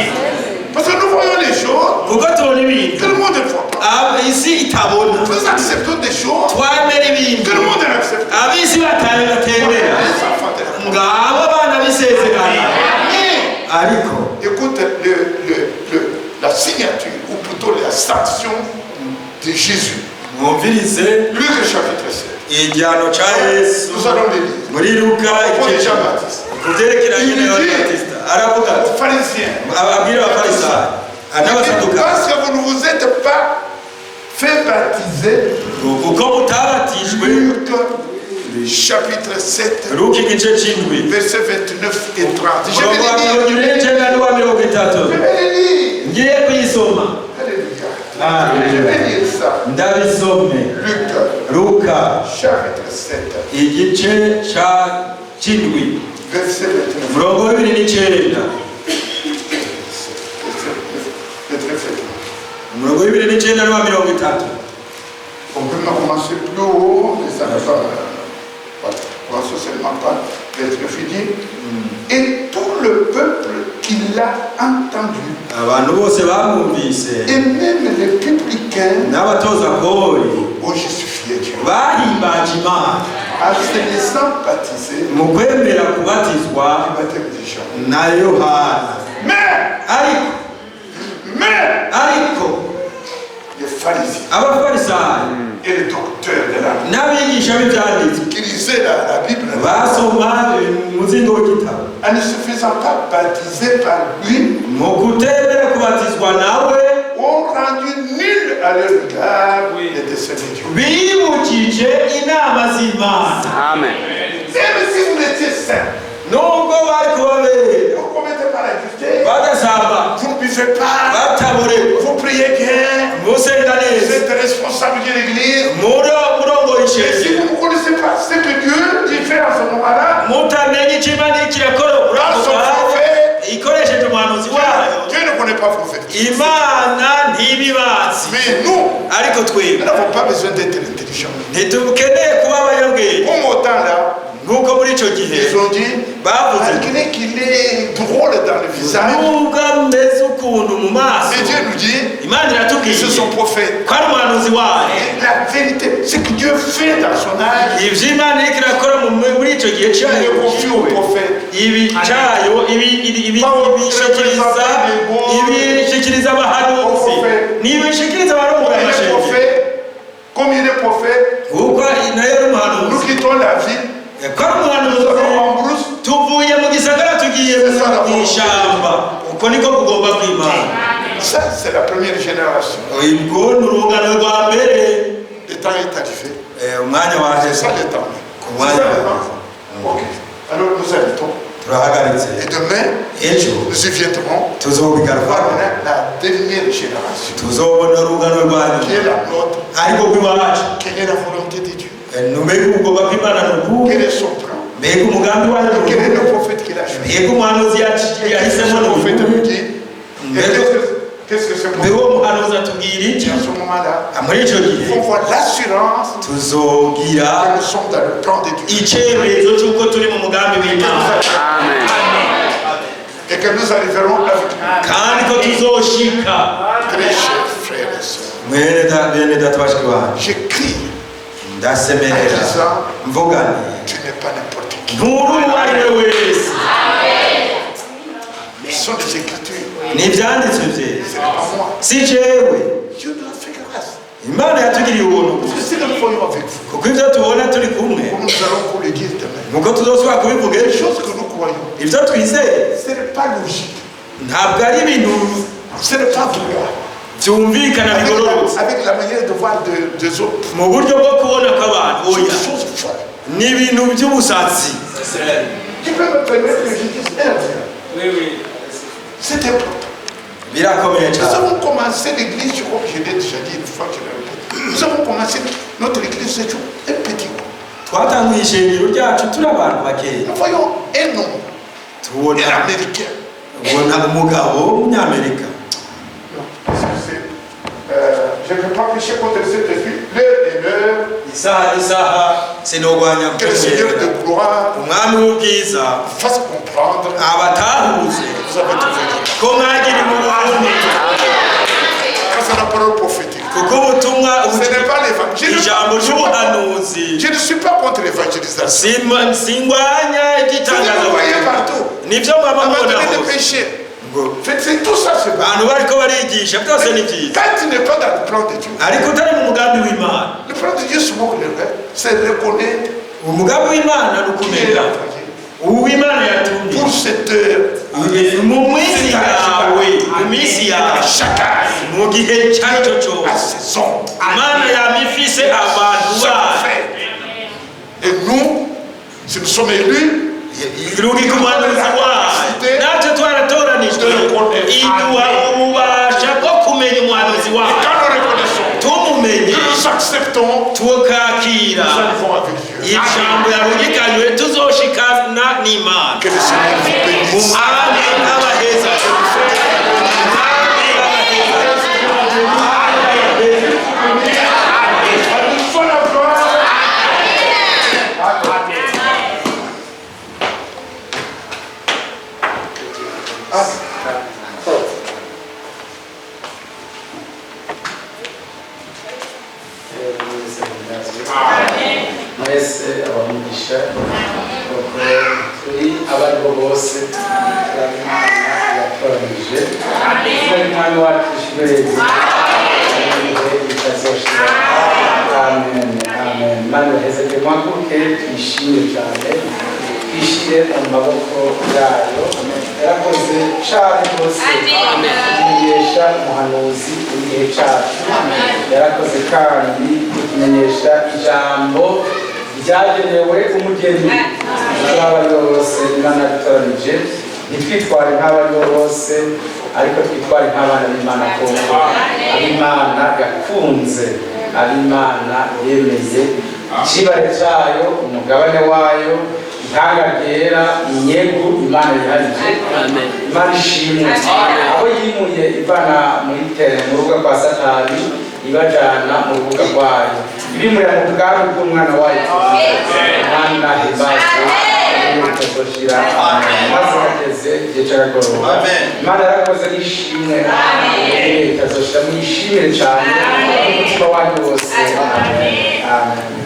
Parce que nous voyons les choses Kuko tubona ibintu que le monde ne voit pas. Isi itabona. Nous acceptons des choses Twemera ibintu que le monde n'accepte pas. Ab'isi bataye batemera. Les enfants de la Ngabo abana b'isezerano. Mais, Ariko écoute, la signature, ou plutôt la sanction de Jésus. Mwumvirize Luc chapitre 7. Igihano cya Yesu Nous allons le lire. Muri Luka Pour igice Jean-Baptiste. Ku byerekeranye na Yohana Batista aravuga ati Aux pharisiens. Ababwira abafarisayo Il dit, n'abasadukayo parce que vous ne vous êtes pas fait baptiser. Kuko mutabatijwe. Luc chapitre 7, Luka igice cy'indwi versets 29 et 30. Je vais umurongo wa le mirongo lire. ibiri n'icyenda n'uwa 30. Je vais le lire. Ngiye kuyisoma. Alléluia. Amen. Je vais lire ça. Ndabisome. Luc Luka chapitre 7, igice cya cy'indwi verset 29. Umurongo w'ibiri n'icyenda. Verset 29. Umurongo w'ibiri n'icyenda n'uwa 30. On peut même commencer plus haut, mais ça ne va pas. Voilà. Commençons seulement par verset 9. Il dit, et tout le peuple qui l'a entendu, Abantu bose bamwumvise et même les publicains, n'abatoza kori ont justifié Dieu. Bahimbaje Imana En se laissant baptiser mu kwemera kubatizwa du baptême de Jean. Na Yohana. Mais, Ariko mais, ariko les pharisiens abafarisayo et les docteurs de la loi n'abigisha b'ibyanditswe qui lisaient la Bible, basoma umuzingo w'igitabo en ne se faisant pas baptiser par lui, mu kutemera kubatizwa nawe ont rendu nul à leur égard les desseins de Dieu. Bibukije inama z'Imana. Amen. Même si vous étiez saint, Nubwo bari kuba bera vous ne commettez pas l'adultère, badasamba vous ne buvez pas, bataboregwa vous priez bien, musenga vous neza êtes responsable de l'église. Muro murongoye Et si ishengero vous ne connaissez pas ce que Dieu dit faire à ce moment-là, mutamenye icyo Imana iriko irakora muri dans ako son kanya prophète, ikoresheje umuhanuzi wayo. Dieu ne connaît pas prophète. Imana ntibibazi. Mais nous, Ariko twebwe nous n'avons pas besoin d'être intelligents. Ntitukeneye kuba abanyabwenge. Comme au temps là, Nk'uko muri icyo gihe ils ont dit, bavuze malgré qu'il est drôle dans le visage, nubwo ameze ukuntu mu maso mais Dieu nous dit Imana que iratubwiye c'est son prophète. Ko ari umuhanuzi wayo. Et la vérité, ce que Dieu fait dans son âge, Ibyo Imana iriko irakora muri icyo gihe il cyayo le confie au prophète. Ibi cyayo ibi ibi ibi ibishikiriza ibishikiriza abahanuzi nibishikiriza abarongora Comme il est amashengero. prophète, comme il est prophète, Kuko nayo ari nous umuhanuzi quittons la ville, ko ari nous umuhanuzi allons en brousse. Tuvuye mu gisagara tugiye mu ishyamba uko niko kugomba kw'Imana. Ça, c'est la première génération. Ubwo ni urungano rwa mbere. Le temps est arrivé. Eh, umwanya C'est waheze. ça le temps. Ouais. C'est ça le temps. Ok. Alors nous arrêtons. Turahagaritse. Et demain, Ejo nous y viendrons tuzobigaruka voir maintenant la dernière génération, tuzobona urungano rwa qui nyuma est la nôtre. Ariko rw'iwacu. Quelle est la volonté de Dieu? Mbega ugomba kw'Imana ni ukuhe? Quel est son plan? Mbega umugambi wayo ni Quel est ukuhe? le prophète qu'il a choisi? Mbega umuhanuzi Et qu'est-ce que yahisemo ce ni prophète ukuhe? nous dit? Et qu'est-ce que ce Mbega prophète uwo muhanuzi atubwira iki? dit à ce moment-là? Muri icyo gihe Il faut voir l'assurance tuzogira que nous sommes dans le plan de Dieu. Icyemezo cy'uko turi mu mugambi w'Imana. Amen. Et que nous arriverons avec lui. Kandi ko Bizoshika. Très chers frères et sœurs, Mwene da bene data bashiki banjye, je crie ndasemerera en disant, mvuga nti tu n'es pas n'importe qui. Nturi uwo ari we wese. Ce sont des écritures, Ni ibyanditswe byera. Ce n'est pas moi. Si jewe. Dieu nous a fait grâce. Imana yatugiriye ubuntu. Parce que ce que nous voyons avec vous, Kuko ibyo tubona turi kumwe, comme nous allons encore le dire demain, nuko tuzosubira kubivuga les ejo, choses que nous croyons, ibyo twizeye ce n'est pas logique, ntabwo ari ibintu ce n'est pas droit. Byumvikana Avec bigororotse la manière de voir des autres, mu buryo bwo kubona kw'abantu. c'est Oya, des choses folles. Ni ibintu by'ubusatsi. Tu peux me permettre que je dise un rien. Oui, oui. C'est important. Birakomeye Nous cyane. avons commencé l'église, je crois que je l'ai déjà dit une fois, je l'ai répété. Nous avons commencé notre église, c'est toujours un petit groupe. Twatanguye ishengero ryacu turi abantu bakeya. Nous voyons un homme, Tubona un Américain. Ubona umugabo w'umunyamerika. Non, excusez. Je ne veux pas pécher contre le Saint-Esprit. L'heure est l'heure. Isaha n'isaha sinogwanya. Que le Seigneur de gloire Umwami w'ubwiza fasse comprendre abatahuze que vous avez trouvé grâce. Ko mwagira ubuntu. Grâce à la parole prophétique. Kuko ubutumwa Ce n'est pas l'évangile. ijambo ry'ubuhanuzi. Je ne suis pas contre l'évangélisation. Singwanya Ce que vous voyez iby'itangazamakuru partout. Nibyo mwaba mubona Abandonner le hose. péché. Ngo Faites tout ça, c'est bon. Abantu bariko barigisha byose ni byiza. Quand tu n'es pas dans le plan de Dieu, Ariko utari mu mugambi w'Imana, le plan de Dieu, souvent, le vrai, c'est reconnaître umugambi w'Imana ni qui est ukumenya l'envoyé. Uw'Imana yatumye Pour cette heure, mu minsi yawe, mu minsi yawe, chaque âge, mu gihe icyo ari cyo cyose, à saison, Imana yama ifise abantu chaque bayo. fête. Et nous, si nous sommes élus, Irungika umuhanuzi wayo, natwe twaratoranijwe, iduha ububasha bwo kumenya umuhanuzi et wayo. Quand nous reconnaissons, Tumumenye, nous acceptons, tukakira nous arrivons avec Dieu. Ijambo yarungikanywe, tuzoshikana n'Imana. Que le Seigneur vous bénisse. Umwami abaheza. Umwami abaheza. À nous soit la gloire. Mwese abamugisha kuko turi abaribo bose turi Imana yatoranije turi Umwami wacu ishimwe ibihe bitazoshira. Amen, amen. Imana ibaheze. Mwaguke twishime cyane, twishyire mu maboko yayo. Yarakoze cyane rwose kutumenyesha umuhanuzi w'igihe cyacu. Yarakoze kandi kutumenyesha ijambo ryagenewe umugeni. Nk'abaribo bose Imana yadutoranije, ntitwitware nk'abaribo bose, ariko twitware nk'abana b'Imana koko, ab'Imana yakunze, ab'Imana yemeye ikibare cyayo, umugabane wayo, ihanga ryera, inyegu Imana yiharije. Imana ishimwe aho yimuye ivana muri tere mu rubuga rwa Satani ibajana mu rubuga rwayo, ibimurira mu bwami bw'umwana wayo. Imana himbazwe bitazoshira. Maze hageze igihe cy'akagoroba. Amen. Imana yarakoze n'ishimwe bitazoshira. Mwishimire cyane umutima wanyu wose. Amen, amen.